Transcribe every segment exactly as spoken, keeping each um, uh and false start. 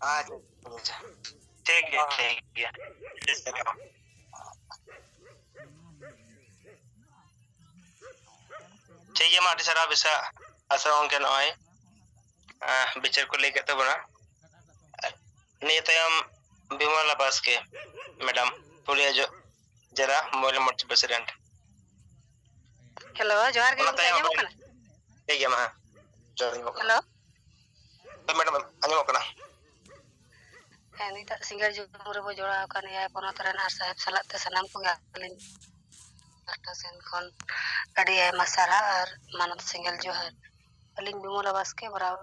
ᱟᱪᱪᱷᱟ, ᱟᱪᱪᱷᱟ᱾ ᱴᱷᱤᱠ ᱜᱮᱭᱟ, ᱴᱷᱤᱠ ᱜᱮᱭᱟ᱾ ᱴᱷᱤᱠ ᱜᱮᱭᱟ ᱢᱟ, ᱟᱹᱰᱤ ᱥᱟᱨᱦᱟᱣ ᱵᱮᱥᱟ᱾ ᱟᱥᱟ ᱜᱚᱝᱠᱮ ᱱᱚᱜᱼᱚᱭ, ᱟᱸ, ᱵᱤᱪᱟᱹᱨ ᱠᱚ ᱞᱟᱹᱭ ᱠᱮᱫ ᱛᱟᱵᱚᱱᱟ᱾ ᱱᱤᱭᱟᱹ ᱛᱟᱭᱚᱢ ᱵᱤᱢᱚᱞᱟ ᱵᱟᱥᱠᱮ, ᱢᱮᱰᱟᱢ, ᱯᱩᱨᱩᱞᱤᱭᱟᱹ ᱡᱚ-, ᱡᱮᱞᱟ ᱢᱚᱦᱤᱞᱟ ᱢᱳᱨᱪᱟ ᱯᱨᱮᱥᱤᱰᱮᱱᱴ᱾ ᱦᱮᱞᱳ, ᱡᱚᱦᱟᱨ ᱜᱮ ᱚᱱᱟ ᱜᱚᱢᱠᱮ, ᱛᱟᱭᱚᱢ ᱟᱸᱡᱚᱢᱚᱜ ᱟᱵᱟᱨ ᱠᱟᱱᱟ? ᱴᱷᱤᱠ ᱜᱮᱭᱟ, ᱢᱟ ᱦᱮᱸ, ᱡᱚᱦᱟᱨ ᱜᱮ ᱟᱸᱡᱚᱢᱚᱜ ᱠᱟᱱᱟ᱾ ᱦᱮᱞᱳ᱾ ᱦᱳᱭ, ᱢᱮᱰᱟᱢ, ᱟᱸᱡᱚᱢᱚᱜ ᱠᱟᱱᱟ᱾ ᱦᱮᱸ, ᱱᱤᱛᱟᱜ ᱥᱤᱸᱜᱟᱹᱲ ᱡᱩᱞᱩᱢ ᱨᱮᱵᱚ ᱡᱚᱲᱟᱣ ᱟᱠᱟᱱ ᱮᱭᱟᱭ ᱯᱚᱱᱚᱛ ᱨᱮᱱ ᱟᱨ ᱥᱟᱦᱮᱵᱽ ᱥᱟᱞᱟᱜ ᱛᱮ ᱥᱟᱱᱟᱢ ᱠᱚᱜᱮ ᱟᱹᱞᱤᱧ ᱯᱟᱦᱴᱟ ᱥᱮᱱ ᱠᱷᱚᱱ ᱟᱹᱰᱤ ᱟᱭᱢᱟ ᱥᱟᱨᱦᱟᱣ ᱟᱨ ᱢᱟᱱᱚᱛ ᱥᱮᱸᱜᱮᱞ ᱡᱚᱦᱟᱨ᱾ ᱟᱹᱞᱤᱧ ᱵᱤᱢᱚᱞᱟ ᱵᱟᱥᱠᱮ, ᱵᱚᱨᱟ-,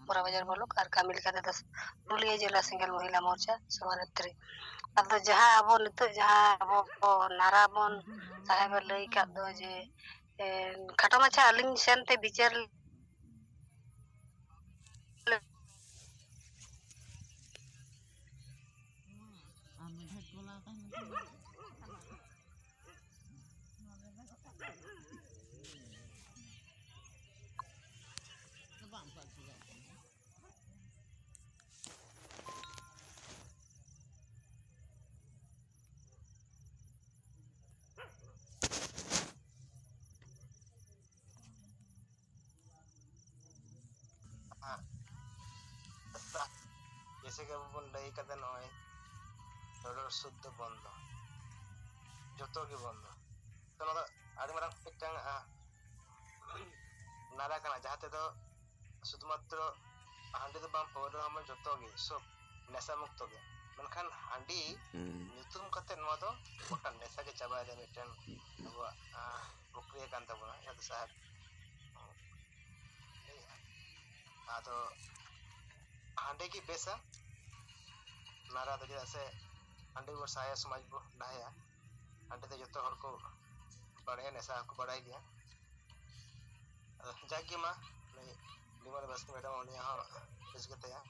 ᱵᱚᱨᱟ ᱵᱟᱡᱟᱨ ᱵᱞᱚᱠ ᱟᱨ ᱠᱟᱹᱢᱤ ᱞᱮᱠᱟᱛᱮ ᱫᱚ ᱯᱩᱨᱩᱞᱤᱭᱟᱹ ᱡᱮᱞᱟ ᱥᱮᱸᱜᱮᱞ ᱢᱚᱦᱤᱞᱟ ᱢᱳᱨᱪᱟ ᱥᱚᱵᱷᱟᱱᱮᱛᱨᱤ᱾ ᱟᱫᱚ ᱡᱟᱦᱟᱸ ᱟᱵᱚ ᱱᱤᱛᱚᱜ ᱡᱟᱦᱟᱸ ᱟᱵᱚ ᱠᱚ ᱱᱟᱨᱟ ᱵᱚᱱ ᱥᱟᱦᱮᱵᱮ ᱞᱟᱹᱭ ᱟᱠᱟᱫ ᱫᱚ ᱡᱮ, ᱮ, ᱠᱷᱟᱴᱚ ᱢᱟᱪᱷᱟ ᱟᱹᱞᱤᱧ ᱥᱮᱱ ᱛᱮ ᱵᱤᱪᱟᱹᱨ ᱡᱮᱭᱥᱮ ᱠᱤ ᱟᱵᱚ ᱵᱚᱱ ᱞᱟᱹᱭ ᱠᱟᱫᱟ ᱱᱚᱜᱼᱚᱭ ᱨᱚᱲ ᱥᱩᱫᱽᱫᱷᱚ ᱵᱚᱱᱫᱚ, ᱡᱚᱛᱚ ᱜᱮ ᱵᱚᱱᱫᱚ᱾ ᱛᱚ ᱱᱚᱣᱟ ᱫᱚ ᱟᱹᱰᱤ ᱢᱟᱨᱟᱝ ᱢᱤᱫᱴᱟᱝ, ᱟ, ᱱᱟᱨᱟ ᱠᱟᱱᱟ, ᱡᱟᱦᱟᱸ ᱛᱮᱫᱚ ᱥᱩᱫᱷᱩ ᱢᱟᱛᱨᱚ ᱦᱟᱺᱰᱤ ᱫᱚ ᱵᱟᱝ, ᱯᱟᱹᱣᱨᱟᱹ ᱦᱚᱸ ᱡᱚᱛᱚ ᱜᱮ, ᱥᱚᱵ ᱱᱮᱥᱟ ᱢᱩᱠᱛᱚ ᱜᱮ᱾ ᱢᱮᱱᱠᱷᱟᱱ ᱦᱟᱺᱰᱤ ᱦᱩᱸ᱾ ᱧᱩᱛᱩᱢ ᱠᱟᱛᱮ ᱱᱚᱣᱟ ᱫᱚ ᱜᱚᱴᱟ ᱱᱮᱥᱟ ᱜᱮ ᱪᱟᱵᱟᱭᱮᱫᱟ, ᱢᱤᱫᱴᱮᱱ ᱟᱵᱚᱣᱟᱜ, ᱟ, ᱯᱨᱚᱠᱨᱤᱭᱟ ᱠᱟᱱ ᱛᱟᱵᱚᱱᱟ, ᱡᱟᱦᱟᱸ ᱫᱚ ᱥᱟᱦᱮᱵ᱾ ᱟᱫᱚ ᱦᱟᱺᱰᱤ ᱜᱮ ᱵᱮᱥᱟ, ᱱᱟᱨᱟ ᱫᱚ, ᱪᱮᱫᱟᱜ ᱥᱮ ᱦᱟᱺᱰᱤ ᱵᱚ ᱥᱟᱦᱟᱭᱟ, ᱥᱚᱢᱟᱡᱽ ᱵᱚ ᱞᱟᱦᱟᱭᱟ᱾ ᱦᱟᱺᱰᱤ ᱫᱚ ᱡᱚᱛᱚ ᱦᱚᱲ ᱠᱚ ᱵᱟᱲᱟᱭᱟ, ᱱᱮᱥᱟ ᱦᱚᱸᱠᱚ ᱵᱟᱲᱟᱭ ᱜᱮᱭᱟ᱾ ᱟᱫᱚ ᱡᱟᱠ ᱜᱮ ᱢᱟ, ᱱᱩᱭ ᱵᱤᱢᱚᱞ ᱵᱟᱥᱠᱮ ᱢᱮᱰᱟᱢ, ᱩᱱᱤᱭᱟᱜ ᱦᱚᱸ ᱵᱮᱥ ᱜᱮ ᱛᱟᱭᱟ᱾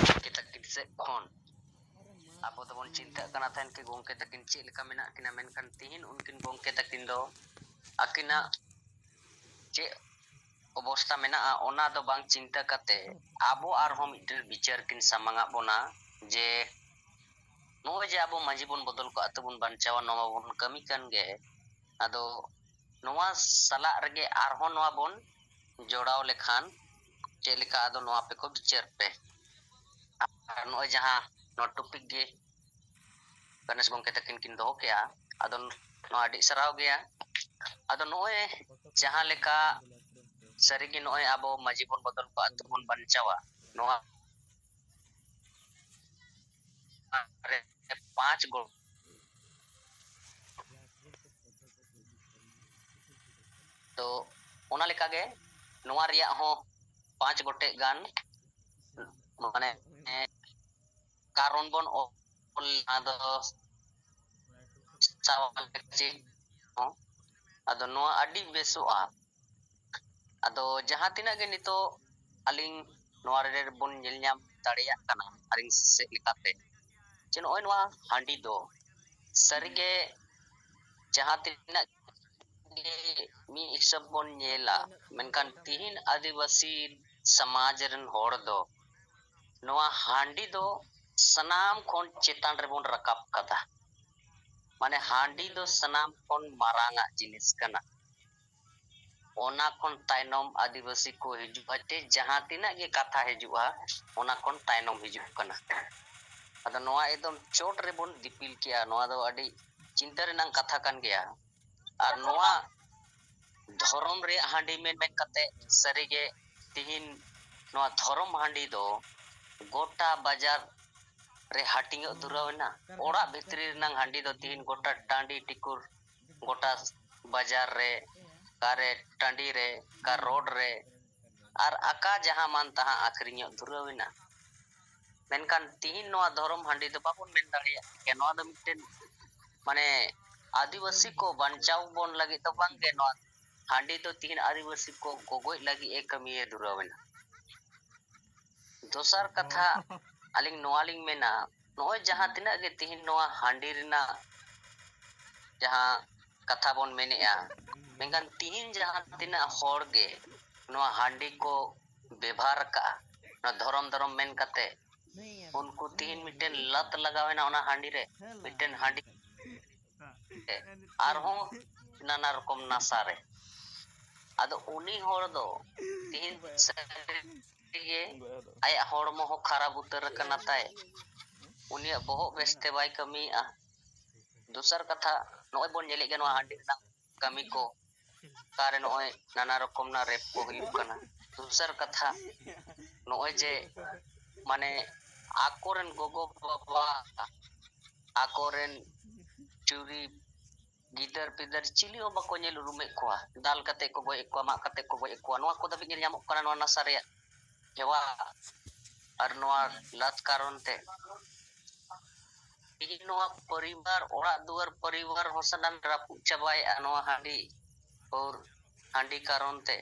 ᱜᱚᱢᱠᱮ ᱛᱟᱹᱠᱤᱱ ᱥᱮᱫ ᱠᱷᱚᱱ ᱟᱵᱚ ᱫᱚᱵᱚᱱ ᱪᱤᱱᱛᱟᱹᱜ ᱠᱟᱱᱟ ᱛᱟᱦᱮᱱ ᱠᱤ ᱜᱚᱢᱠᱮ ᱛᱟᱹᱠᱤᱱ ᱪᱮᱫ ᱞᱮᱠᱟ ᱢᱮᱱᱟᱜ ᱠᱤᱱᱟ, ᱢᱮᱱᱠᱷᱟᱱ ᱛᱤᱦᱤᱧ ᱩᱱᱠᱤᱱ ᱜᱚᱢᱠᱮ ᱛᱟᱹᱠᱤᱱ ᱫᱚ ᱟᱹᱠᱤᱱᱟᱜ ᱪᱮᱫ ᱚᱵᱚᱥᱛᱟ ᱢᱮᱱᱟᱜᱼᱟ, ᱚᱱᱟ ᱫᱚ ᱵᱟᱝ ᱪᱤᱱᱛᱟᱹ ᱠᱟᱛᱮ ᱟᱵᱚ ᱟᱨᱦᱚᱸ ᱢᱤᱫᱴᱮᱱ ᱵᱤᱪᱟᱹᱨ ᱠᱤᱱ ᱥᱟᱢᱟᱝ ᱟᱜ ᱵᱚᱱᱟ ᱡᱮ ᱱᱚᱜᱼᱚᱭ ᱡᱮ ᱟᱵᱚ ᱢᱟᱹᱡᱷᱤ ᱵᱚᱱ ᱵᱚᱫᱚᱞ ᱠᱚᱜᱼᱟ, ᱟᱹᱛᱩ ᱵᱚᱱ ᱵᱟᱧᱪᱟᱣᱟ, ᱱᱚᱣᱟ ᱵᱚᱱ ᱠᱟᱹᱢᱤ ᱠᱟᱱ ᱜᱮ᱾ ᱟᱫᱚ ᱱᱚᱣᱟ ᱥᱟᱞᱟᱜ ᱨᱮᱜᱮ ᱟᱨᱦᱚᱸ ᱱᱚᱣᱟ ᱵᱚᱱ ᱡᱚᱲᱟᱣ ᱞᱮᱠᱷᱟᱱ ᱪᱮᱫ ᱞᱮᱠᱟ? ᱟᱫᱚ ᱱᱚᱣᱟ ᱯᱮ ᱠᱚ ᱵᱤᱪᱟᱹᱨ ᱯᱮ᱾ ᱟᱨ ᱱᱚᱜᱼᱚᱭ ᱡᱟᱦᱟᱸ ᱱᱚᱣᱟ ᱴᱚᱯᱤᱠ ᱜᱮ ᱜᱚᱱᱮᱥ ᱜᱚᱢᱠᱮ ᱛᱟᱹᱠᱤᱱ ᱠᱤᱱ ᱫᱚᱦᱚ ᱠᱮᱜᱼᱟ, ᱟᱫᱚ ᱱᱚᱣᱟ ᱟᱹᱰᱤ ᱥᱟᱨᱦᱟᱣ ᱜᱮᱭᱟ᱾ ᱟᱫᱚ ᱱᱚᱜᱼᱚᱭ ᱡᱟᱦᱟᱸ ᱞᱮᱠᱟ ᱥᱟᱹᱨᱤᱜᱮ ᱱᱚᱜᱼᱚᱭ ᱟᱵᱚ ᱢᱟᱹᱡᱷᱤ ᱵᱚᱱ ᱵᱚᱫᱚᱞ ᱠᱚᱣᱟ, ᱟᱹᱛᱩ ᱵᱚᱱ ᱵᱟᱧᱪᱟᱣᱟ, ᱱᱚᱣᱟ ᱨᱮ ᱯᱟᱸᱪ ᱜᱚ ᱛᱚ ᱚᱱᱟ ᱞᱮᱠᱟᱜᱮ ᱱᱚᱣᱟ ᱨᱮᱭᱟᱜ ᱦᱚᱸ ᱯᱟᱸᱪ ᱜᱚᱴᱮᱡ ᱜᱟᱱ ᱢᱟᱱᱮ ᱠᱟᱨᱚᱱ ᱵᱚᱱ ᱚᱞ ᱟᱫᱚ ᱪᱟᱣᱞᱮ ᱪᱮᱫ ᱦᱚᱸ᱾ ᱟᱫᱚ ᱱᱚᱣᱟ ᱟᱹᱰᱤ ᱵᱮᱥᱚᱜᱼᱟ᱾ ᱟᱫᱚ ᱡᱟᱦᱟᱸ ᱛᱤᱱᱟᱹᱜ ᱜᱮ ᱱᱤᱛᱚᱜ ᱟᱹᱞᱤᱧ ᱱᱚᱣᱟ ᱨᱮ ᱵᱚᱱ ᱧᱮᱞ ᱧᱟᱢ ᱫᱟᱲᱮᱭᱟᱜ ᱠᱟᱱᱟ ᱟᱹᱞᱤᱧ ᱥᱮᱫ ᱞᱮᱠᱟᱛᱮ ᱡᱮ ᱱᱚᱜᱼᱚᱭ ᱱᱚᱣᱟ ᱦᱟᱺᱰᱤ ᱫᱚ ᱥᱟᱹᱨᱤᱜᱮ ᱡᱟᱦᱟᱸ ᱛᱤᱱᱟᱹᱜ ᱜᱮ ᱢᱤᱫ ᱦᱤᱥᱟᱹᱵ ᱵᱚᱱ ᱧᱮᱞᱟ, ᱢᱮᱱᱠᱷᱟᱱ ᱛᱤᱦᱤᱧ ᱟᱹᱫᱤᱵᱟᱹᱥᱤ ᱥᱚᱢᱟᱡᱽ ᱨᱮᱱ ᱦᱚᱲ ᱫᱚ ᱱᱚᱣᱟ ᱦᱟᱺᱰᱤ ᱫᱚ ᱥᱟᱱᱟᱢ ᱠᱷᱚᱱ ᱪᱮᱛᱟᱱ ᱨᱮᱵᱚᱱ ᱨᱟᱠᱟᱵ ᱠᱟᱫᱟ᱾ ᱢᱟᱱᱮ ᱦᱟᱺᱰᱤ ᱫᱚ ᱥᱟᱱᱟᱢ ᱠᱷᱚᱱ ᱢᱟᱨᱟᱝ ᱟᱜ ᱡᱤᱱᱤᱥ ᱠᱟᱱᱟ᱾ ᱚᱱᱟ ᱠᱷᱚᱱ ᱛᱟᱭᱱᱚᱢ ᱟᱹᱫᱤᱵᱟᱹᱥᱤ ᱠᱚ ᱦᱤᱡᱩᱜᱼᱟ, ᱪᱮ ᱡᱟᱦᱟᱸ ᱛᱤᱱᱟᱹᱜ ᱜᱮ ᱠᱟᱛᱷᱟ ᱦᱤᱡᱩᱜᱼᱟ, ᱚᱱᱟ ᱠᱷᱚᱱ ᱛᱟᱭᱱᱚᱢ ᱦᱤᱡᱩᱜ ᱠᱟᱱᱟ᱾ ᱟᱫᱚ ᱱᱚᱣᱟ ᱮᱠᱫᱚᱢ ᱪᱚᱴ ᱨᱮᱵᱚᱱ ᱫᱤᱯᱤᱞ ᱠᱮᱜᱼᱟ᱾ ᱱᱚᱣᱟ ᱫᱚ ᱟᱹᱰᱤ ᱪᱤᱱᱛᱟᱹ ᱨᱮᱱᱟᱜ ᱠᱟᱛᱷᱟ ᱠᱟᱱ ᱜᱮᱭᱟ᱾ ᱟᱨ ᱱᱚᱣᱟ ᱫᱷᱚᱨᱚᱢ ᱨᱮᱭᱟᱜ ᱦᱟᱺᱰᱤ ᱢᱮᱱ ᱢᱮᱱ ᱠᱟᱛᱮ ᱥᱟᱹᱨᱤᱜᱮ ᱛᱤᱦᱤᱧ ᱱᱚᱣᱟ ᱫᱷᱚᱨᱚᱢ ᱦᱟᱺᱰᱤ ᱫᱚ ᱜᱚᱴᱟ ᱵᱟᱡᱟᱨ ᱨᱮ ᱦᱟᱹᱴᱤᱧᱚᱜ ᱫᱷᱩᱨᱟᱹᱣ ᱮᱱᱟ᱾ ᱚᱲᱟᱜ ᱵᱷᱤᱛᱨᱤ ᱨᱮᱱᱟᱜ ᱦᱟᱺᱰᱤ ᱫᱚ ᱛᱤᱦᱤᱧ ᱜᱚᱴᱟ ᱴᱟᱺᱰᱤ ᱴᱤᱠᱩᱨ, ᱜᱚᱴᱟ ᱵᱟᱡᱟᱨ ᱨᱮ, ᱚᱠᱟᱨᱮ ᱴᱟᱺᱰᱤ ᱨᱮ, ᱚᱠᱟ ᱨᱳᱰ ᱨᱮ, ᱟᱨ ᱟᱠᱟ ᱡᱟᱦᱟᱸ ᱢᱟᱱ ᱛᱟᱦᱟᱸ ᱟᱹᱠᱷᱨᱤᱧᱚᱜ ᱫᱷᱩᱨᱟᱹᱣ ᱮᱱᱟ᱾ ᱢᱮᱱᱠᱷᱟᱱ ᱛᱤᱦᱤᱧ ᱱᱚᱣᱟ ᱫᱷᱚᱨᱚᱢ ᱦᱟᱺᱰᱤ ᱫᱚ ᱵᱟᱵᱚᱱ ᱢᱮᱱ ᱫᱟᱲᱮᱭᱟᱜ ᱠᱟᱱᱟ᱾ ᱱᱚᱣᱟ ᱫᱚ ᱢᱤᱫᱴᱮᱱ ᱢᱟᱱᱮ ᱟᱹᱫᱤᱵᱟᱹᱥᱤ ᱠᱚ ᱵᱟᱧᱪᱟᱣ ᱵᱚᱱ ᱞᱟᱹᱜᱤᱫ ᱫᱚ ᱵᱟᱝᱜᱮ, ᱱᱚᱣᱟ ᱦᱟᱺᱰᱤ ᱫᱚ ᱛᱤᱦᱤᱧ ᱟᱹᱫᱤᱵᱟᱹᱥᱤ ᱠᱚ ᱜᱚᱜᱚᱡ ᱞᱟᱹᱜᱤᱫ ᱮ ᱠᱟᱹᱢᱤᱭᱮ ᱫᱷᱩᱨᱟᱹᱣ ᱮᱱᱟ᱾ ᱫᱚᱥᱟᱨ ᱠᱟᱛᱷᱟ, ᱟᱹᱞᱤᱧ ᱱᱚᱣᱟ ᱞᱤᱧ ᱢᱮᱱᱟ, ᱱᱚᱜᱼᱚᱭ ᱡᱟᱦᱟᱸ ᱛᱤᱱᱟᱹᱜ ᱜᱮ ᱛᱤᱦᱤᱧ ᱱᱚᱣᱟ ᱦᱟᱺᱰᱤ ᱨᱮᱱᱟᱜ ᱡᱟᱦᱟᱸ ᱠᱟᱛᱷᱟ ᱵᱚᱱ ᱢᱮᱱᱮᱜᱼᱟ, ᱢᱮᱱᱠᱷᱟᱱ ᱛᱤᱦᱤᱧ ᱡᱟᱦᱟᱸ ᱛᱤᱱᱟᱹᱜ ᱦᱚᱲ ᱜᱮ ᱱᱚᱣᱟ ᱦᱟᱺᱰᱤ ᱠᱚ ᱵᱮᱵᱷᱟᱨ ᱟᱠᱟᱜᱼᱟ, ᱱᱚᱣᱟ ᱫᱷᱚᱨᱚᱢ ᱫᱷᱚᱨᱚᱢ ᱢᱮᱱ ᱠᱟᱛᱮ, ᱩᱱᱠᱩ ᱛᱤᱦᱤᱧ ᱢᱤᱫᱴᱮᱱ ᱞᱟᱛ ᱞᱟᱜᱟᱣ ᱮᱱᱟ ᱚᱱᱟ ᱦᱟᱺᱰᱤ ᱨᱮ, ᱢᱤᱫᱴᱮᱱ ᱦᱟᱺᱰᱤ ᱨᱮ, ᱟᱨᱦᱚᱸ ᱱᱟᱱᱟ ᱨᱚᱠᱚᱢ ᱱᱟᱥᱟ ᱨᱮ᱾ ᱟᱫᱚ ᱩᱱᱤ ᱦᱚᱲ ᱫᱚ ᱛᱤᱦᱤᱧ ᱥᱟᱹᱨᱤᱜᱮ ᱟᱭᱟᱜ ᱦᱚᱲᱢᱚ ᱦᱚᱸ ᱠᱷᱟᱨᱟᱯ ᱩᱛᱟᱹᱨ ᱟᱠᱟᱱᱟ ᱛᱟᱭ, ᱩᱱᱤᱭᱟᱜ ᱵᱚᱦᱚᱜ ᱵᱮᱥᱛᱮ ᱵᱟᱭ ᱠᱟᱹᱢᱤᱭᱮᱜᱼᱟ᱾ ᱫᱚᱥᱟᱨ ᱠᱟᱛᱷᱟ, ᱱᱚᱜᱼᱚᱭ ᱵᱚᱱ ᱧᱮᱞᱮᱫ ᱜᱮᱭᱟ ᱱᱚᱣᱟ ᱦᱟᱺᱰᱤ ᱨᱮᱱᱟᱜ ᱠᱟᱹᱢᱤ ᱠᱚ, ᱚᱠᱟᱨᱮ ᱱᱚᱜᱼᱚᱭ ᱱᱟᱱᱟ ᱨᱚᱠᱚᱢ ᱨᱮᱱᱟᱜ ᱨᱮᱯ ᱠᱚ ᱦᱩᱭᱩᱜ ᱠᱟᱱᱟ᱾ ᱫᱚᱥᱟᱨ ᱠᱟᱛᱷᱟ, ᱱᱚᱜᱼᱚᱭ ᱡᱮ ᱢᱟᱱᱮ ᱟᱠᱚᱨᱮᱱ ᱜᱚᱜᱚ ᱵᱟᱵᱟ, ᱟᱠᱚᱨᱮᱱ ᱡᱩᱨᱤ, ᱜᱤᱫᱟᱹᱨ ᱯᱤᱫᱟᱹᱨ ᱪᱤᱞᱤ ᱦᱚᱸ ᱵᱟᱠᱚ ᱧᱮᱞ ᱩᱨᱩᱢᱮᱫ ᱠᱚᱣᱟ, ᱫᱟᱞ ᱠᱟᱛᱮ ᱠᱚ ᱜᱚᱡ ᱮᱫ ᱠᱚᱣᱟ, ᱢᱟᱜ ᱠᱟᱛᱮ ᱠᱚ ᱜᱚᱡ ᱮᱫ ᱠᱚᱣᱟ᱾ ᱱᱚᱣᱟ ᱠᱚ ᱫᱷᱟᱹᱵᱤᱡ ᱧᱮᱞ ᱧᱟᱢᱚᱜ ᱠᱟᱱᱟ ᱱᱚᱣᱟ ᱱᱟᱥᱟ ᱨᱮᱭᱟᱜ ᱦᱮᱣᱟ ᱟᱨ ᱱᱚᱣᱟ ᱞᱟᱛ ᱠᱟᱨᱚᱱ ᱛᱮ᱾ ᱛᱮᱦᱮᱧ ᱱᱚᱣᱟ ᱯᱚᱨᱤᱵᱟᱨ, ᱚᱲᱟᱜ ᱫᱩᱣᱟᱹᱨ, ᱯᱚᱨᱤᱵᱟᱨ ᱦᱚᱸ ᱥᱟᱱᱟᱢ ᱨᱟᱹᱯᱩᱫ ᱪᱟᱵᱟᱭᱮᱫᱼᱟ ᱱᱚᱣᱟ ᱦᱟᱺᱰᱤ ᱯᱟᱹᱣᱨᱟᱹ, ᱦᱟᱺᱰᱤ ᱠᱟᱨᱚᱱ ᱛᱮ᱾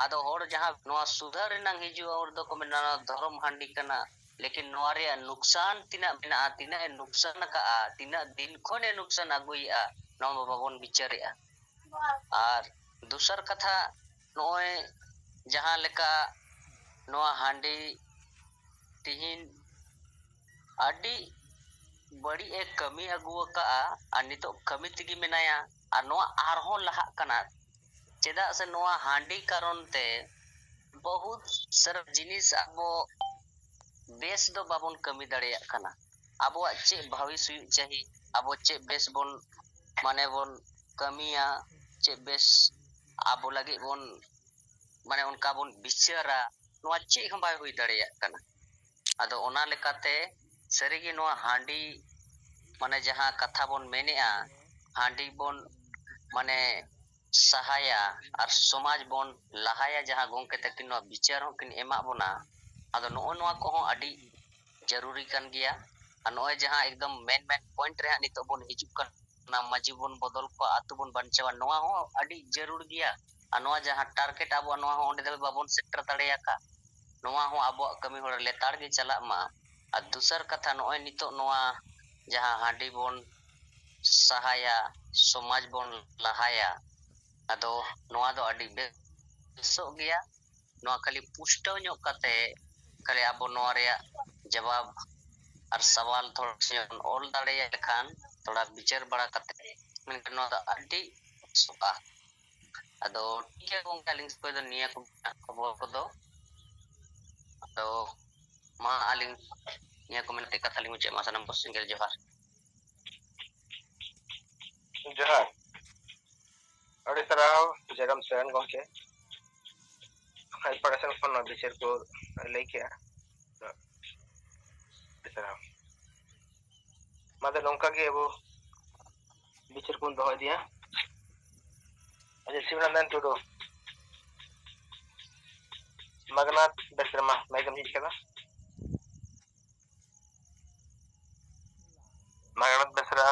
ᱟᱫᱚ ᱦᱚᱲ ᱡᱟᱦᱟᱸ ᱱᱚᱣᱟ ᱥᱩᱫᱷᱟᱹᱨ ᱨᱮᱱᱟᱝ ᱦᱤᱡᱩᱜᱼᱟ, ᱦᱚᱲ ᱫᱚᱠᱚ ᱢᱮᱱᱟ ᱱᱚᱣᱟ ᱫᱷᱚᱨᱚᱢ ᱦᱟᱺᱰᱤ ᱠᱟᱱᱟ, ᱞᱮᱠᱤᱱ ᱱᱚᱣᱟ ᱨᱮᱭᱟᱜ ᱱᱩᱠᱥᱟᱱ ᱛᱤᱱᱟᱹᱜ ᱢᱮᱱᱟᱜᱼᱟ, ᱛᱤᱱᱟᱹᱜ ᱮ ᱱᱩᱠᱥᱟᱱ ᱟᱠᱟᱜᱼᱟ, ᱛᱤᱱᱟᱹᱜ ᱫᱤᱱ ᱠᱷᱚᱱ ᱮ ᱱᱩᱠᱥᱟᱱ ᱟᱹᱜᱩᱭᱮᱫᱼᱟ, ᱱᱚᱣᱟ ᱢᱟ ᱵᱟᱵᱚᱱ ᱵᱤᱪᱟᱹᱨᱮᱜᱼᱟ᱾ ᱟᱨ ᱫᱚᱥᱟᱨ ᱠᱟᱛᱷᱟ, ᱱᱚᱜᱼᱚᱭ ᱡᱟᱦᱟᱸ ᱞᱮᱠᱟ ᱱᱚᱣᱟ ᱦᱟᱺᱰᱤ ᱛᱤᱦᱤᱧ ᱟᱹᱰᱤ ᱵᱟᱹᱲᱤᱡ ᱮ ᱠᱟᱹᱢᱤ ᱟᱹᱜᱩ ᱟᱠᱟᱫᱼᱟ ᱟᱨ ᱱᱤᱛᱚᱜ ᱠᱟᱹᱢᱤ ᱛᱮᱜᱮ ᱢᱮᱱᱟᱭᱟ, ᱟᱨ ᱱᱚᱣᱟ ᱟᱨᱦᱚᱸ ᱞᱟᱦᱟᱜ ᱠᱟᱱᱟ᱾ ᱪᱮᱫᱟᱜ ᱥᱮ ᱱᱚᱣᱟ ᱦᱟᱺᱰᱤ ᱠᱟᱨᱚᱱ ᱛᱮ ᱵᱚᱦᱩᱛ ᱥᱟᱨᱟ ᱡᱤᱱᱤᱥ ᱟᱵᱚ ᱵᱮᱥ ᱫᱚ ᱵᱟᱵᱚᱱ ᱠᱟᱹᱢᱤ ᱫᱟᱲᱮᱭᱟᱜ ᱠᱟᱱᱟ᱾ ᱟᱵᱚᱣᱟᱜ ᱪᱮᱫ ᱵᱷᱟᱵᱤᱥ ᱦᱩᱭᱩᱜ ᱪᱟᱹᱦᱤ, ᱟᱵᱚ ᱪᱮᱫ ᱵᱮᱥ ᱵᱚᱱ ᱢᱟᱱᱮ ᱵᱚᱱ ᱠᱟᱹᱢᱤᱭᱟ, ᱪᱮᱫ ᱵᱮᱥ ᱟᱵᱚ ᱞᱟᱹᱜᱤᱫ ᱵᱚᱱ ᱢᱟᱱᱮ ᱚᱱᱠᱟ ᱵᱚᱱ ᱵᱤᱪᱟᱹᱨᱟ, ᱱᱚᱣᱟ ᱪᱮᱫ ᱦᱚᱸ ᱵᱟᱭ ᱦᱩᱭ ᱫᱟᱲᱮᱭᱟᱜ ᱠᱟᱱᱟ᱾ ᱟᱫᱚ ᱚᱱᱟ ᱞᱮᱠᱟᱛᱮ ᱥᱟᱹᱨᱤᱜᱮ ᱱᱚᱣᱟ ᱦᱟᱺᱰᱤ ᱢᱟᱱᱮ ᱡᱟᱦᱟᱸ ᱠᱟᱛᱷᱟ ᱵᱚᱱ ᱢᱮᱱᱮᱜᱼᱟ, ᱦᱟᱺᱰᱤ ᱵᱚᱱ ᱢᱟᱱᱮ ᱥᱟᱦᱟᱭᱟ ᱟᱨ ᱥᱚᱢᱟᱡᱽ ᱵᱚᱱ ᱞᱟᱦᱟᱭᱟ, ᱡᱟᱦᱟᱸ ᱜᱚᱢᱠᱮ ᱛᱟᱹᱠᱤᱱ ᱱᱚᱣᱟ ᱵᱤᱪᱟᱹᱨ ᱦᱚᱸ ᱠᱤᱱ ᱮᱢᱟᱜ ᱵᱚᱱᱟ᱾ ᱟᱫᱚ ᱱᱚᱜᱼᱚ ᱱᱚᱣᱟ ᱠᱚᱦᱚᱸ ᱟᱹᱰᱤ ᱡᱟᱹᱨᱩᱨᱤ ᱠᱟᱱ ᱜᱮᱭᱟ᱾ ᱟᱨ ᱱᱚᱜᱼᱚᱭ ᱡᱟᱦᱟᱸ ᱮᱠᱫᱚᱢ ᱢᱮᱱ ᱢᱮᱱ ᱯᱚᱭᱮᱱᱴ ᱨᱮ ᱦᱟᱸᱜ ᱱᱤᱛᱚᱜ ᱵᱚᱱ ᱦᱤᱡᱩᱜ ᱠᱟᱱᱟ, ᱢᱟᱹᱡᱷᱤ ᱵᱚᱱ ᱵᱚᱫᱚᱞ ᱠᱚᱣᱟ, ᱟᱹᱛᱩ ᱵᱚᱱ ᱵᱟᱧᱪᱟᱣᱟ, ᱱᱚᱣᱟ ᱦᱚᱸ ᱟᱹᱰᱤ ᱡᱟᱹᱨᱩᱲ ᱜᱮᱭᱟ᱾ ᱟᱨ ᱱᱚᱣᱟ ᱡᱟᱦᱟᱸ ᱴᱟᱨᱜᱮᱴ ᱟᱵᱚᱣᱟᱜ, ᱱᱚᱣᱟ ᱦᱚᱸ ᱚᱸᱰᱮ ᱫᱷᱟᱹᱵᱤᱡ ᱵᱟᱵᱚᱱ ᱥᱮᱴᱮᱨ ᱫᱟᱲᱮᱭᱟᱠᱟᱫ᱾ ᱱᱚᱣᱟ ᱦᱚᱸ ᱟᱵᱚᱣᱟᱜ ᱠᱟᱹᱢᱤ ᱦᱚᱨᱟ ᱞᱮᱛᱟᱲ ᱜᱮ ᱪᱟᱞᱟᱜ ᱢᱟ᱾ ᱟᱨ ᱫᱚᱥᱟᱨ ᱠᱟᱛᱷᱟ, ᱱᱚᱜᱼᱚᱭ ᱱᱤᱛᱚᱜ ᱱᱚᱣᱟ ᱡᱟᱦᱟᱸ ᱦᱟᱺᱰᱤ ᱵᱚᱱ ᱥᱟᱦᱟᱭᱟ, ᱥᱚᱢᱟᱡᱽ ᱵᱚᱱ ᱞᱟᱦᱟᱭᱟ, ᱟᱫᱚ ᱱᱚᱣᱟ ᱫᱚ ᱟᱹᱰᱤ ᱵᱮᱥᱚᱜ ᱜᱮᱭᱟ᱾ ᱱᱚᱣᱟ ᱠᱷᱟᱹᱞᱤ ᱯᱩᱥᱴᱟᱹᱣ ᱧᱚᱜ ᱠᱟᱛᱮ ᱠᱷᱟᱹᱞᱤ ᱟᱵᱚ ᱱᱚᱣᱟ ᱨᱮᱭᱟᱜ ᱡᱟᱵᱟᱵ ᱟᱨ ᱥᱟᱣᱟᱞ ᱛᱷᱚᱲᱟ ᱥᱮ ᱵᱚᱱ ᱚᱞ ᱫᱟᱲᱮᱭᱟᱜ ᱠᱷᱟᱱ, ᱛᱷᱚᱲᱟ ᱵᱤᱪᱟᱹᱨ ᱵᱟᱲᱟ ᱠᱟᱛᱮ, ᱢᱮᱱᱠᱷᱟᱱ ᱱᱚᱣᱟ ᱫᱚ ᱟᱹᱰᱤ ᱵᱮᱥᱚᱜᱼᱟ᱾ ᱟᱫᱚ ᱴᱷᱤᱠ ᱜᱮᱭᱟ ᱜᱚᱝᱠᱮ, ᱟᱹᱞᱤᱧ ᱥᱮᱫ ᱠᱷᱚᱱ ᱫᱚ ᱱᱤᱭᱟᱹ ᱠᱚ ᱢᱮᱱᱟᱜ ᱠᱷᱚᱵᱚᱨ ᱠᱚᱫᱚ᱾ ᱟᱫᱚ ᱢᱟ ᱟᱹᱞᱤᱧ ᱱᱤᱭᱟᱹ ᱠᱚ ᱢᱮᱱ ᱠᱟᱛᱮ ᱠᱟᱛᱷᱟ ᱞᱤᱧ ᱢᱩᱪᱟᱹᱫ ᱢᱟ᱾ ᱥᱟᱱᱟᱢ ᱠᱚ ᱥᱮᱸᱜᱮᱞ ᱡᱚᱦᱟᱨ᱾ ᱡᱚᱦᱟᱨ᱾ ᱟᱹᱰᱤ ᱥᱟᱨᱦᱟᱣ ᱡᱟᱭᱨᱟᱢ ᱥᱚᱨᱮᱱ ᱜᱚᱢᱠᱮ, ᱟᱡ ᱯᱟᱦᱴᱟ ᱥᱮᱱ ᱠᱷᱚᱱ ᱱᱚᱣᱟ ᱵᱤᱪᱟᱹᱨ ᱠᱚ ᱞᱟᱹᱭ ᱠᱮᱜᱼᱟ᱾ ᱟᱹᱰᱤ ᱥᱟᱨᱦᱟᱣ᱾ ᱢᱟ ᱫᱚ ᱱᱚᱝᱠᱟ ᱜᱮ ᱟᱵᱚ ᱵᱤᱪᱟᱹᱨ ᱵᱚᱱ ᱫᱚᱦᱚ ᱤᱫᱤᱭᱟ᱾ ᱟᱪᱪᱷᱟ, ᱥᱤᱵᱱᱟᱱᱫᱟᱱ ᱴᱩᱰᱩ, ᱢᱟᱜᱽᱱᱟᱛ ᱵᱮᱥᱨᱟ, ᱢᱟ ᱢᱟᱭᱤᱠ ᱮᱢ ᱡᱷᱤᱡ ᱠᱟᱫᱟ? ᱢᱟᱜᱽᱱᱟᱛ ᱵᱮᱥᱨᱟ᱾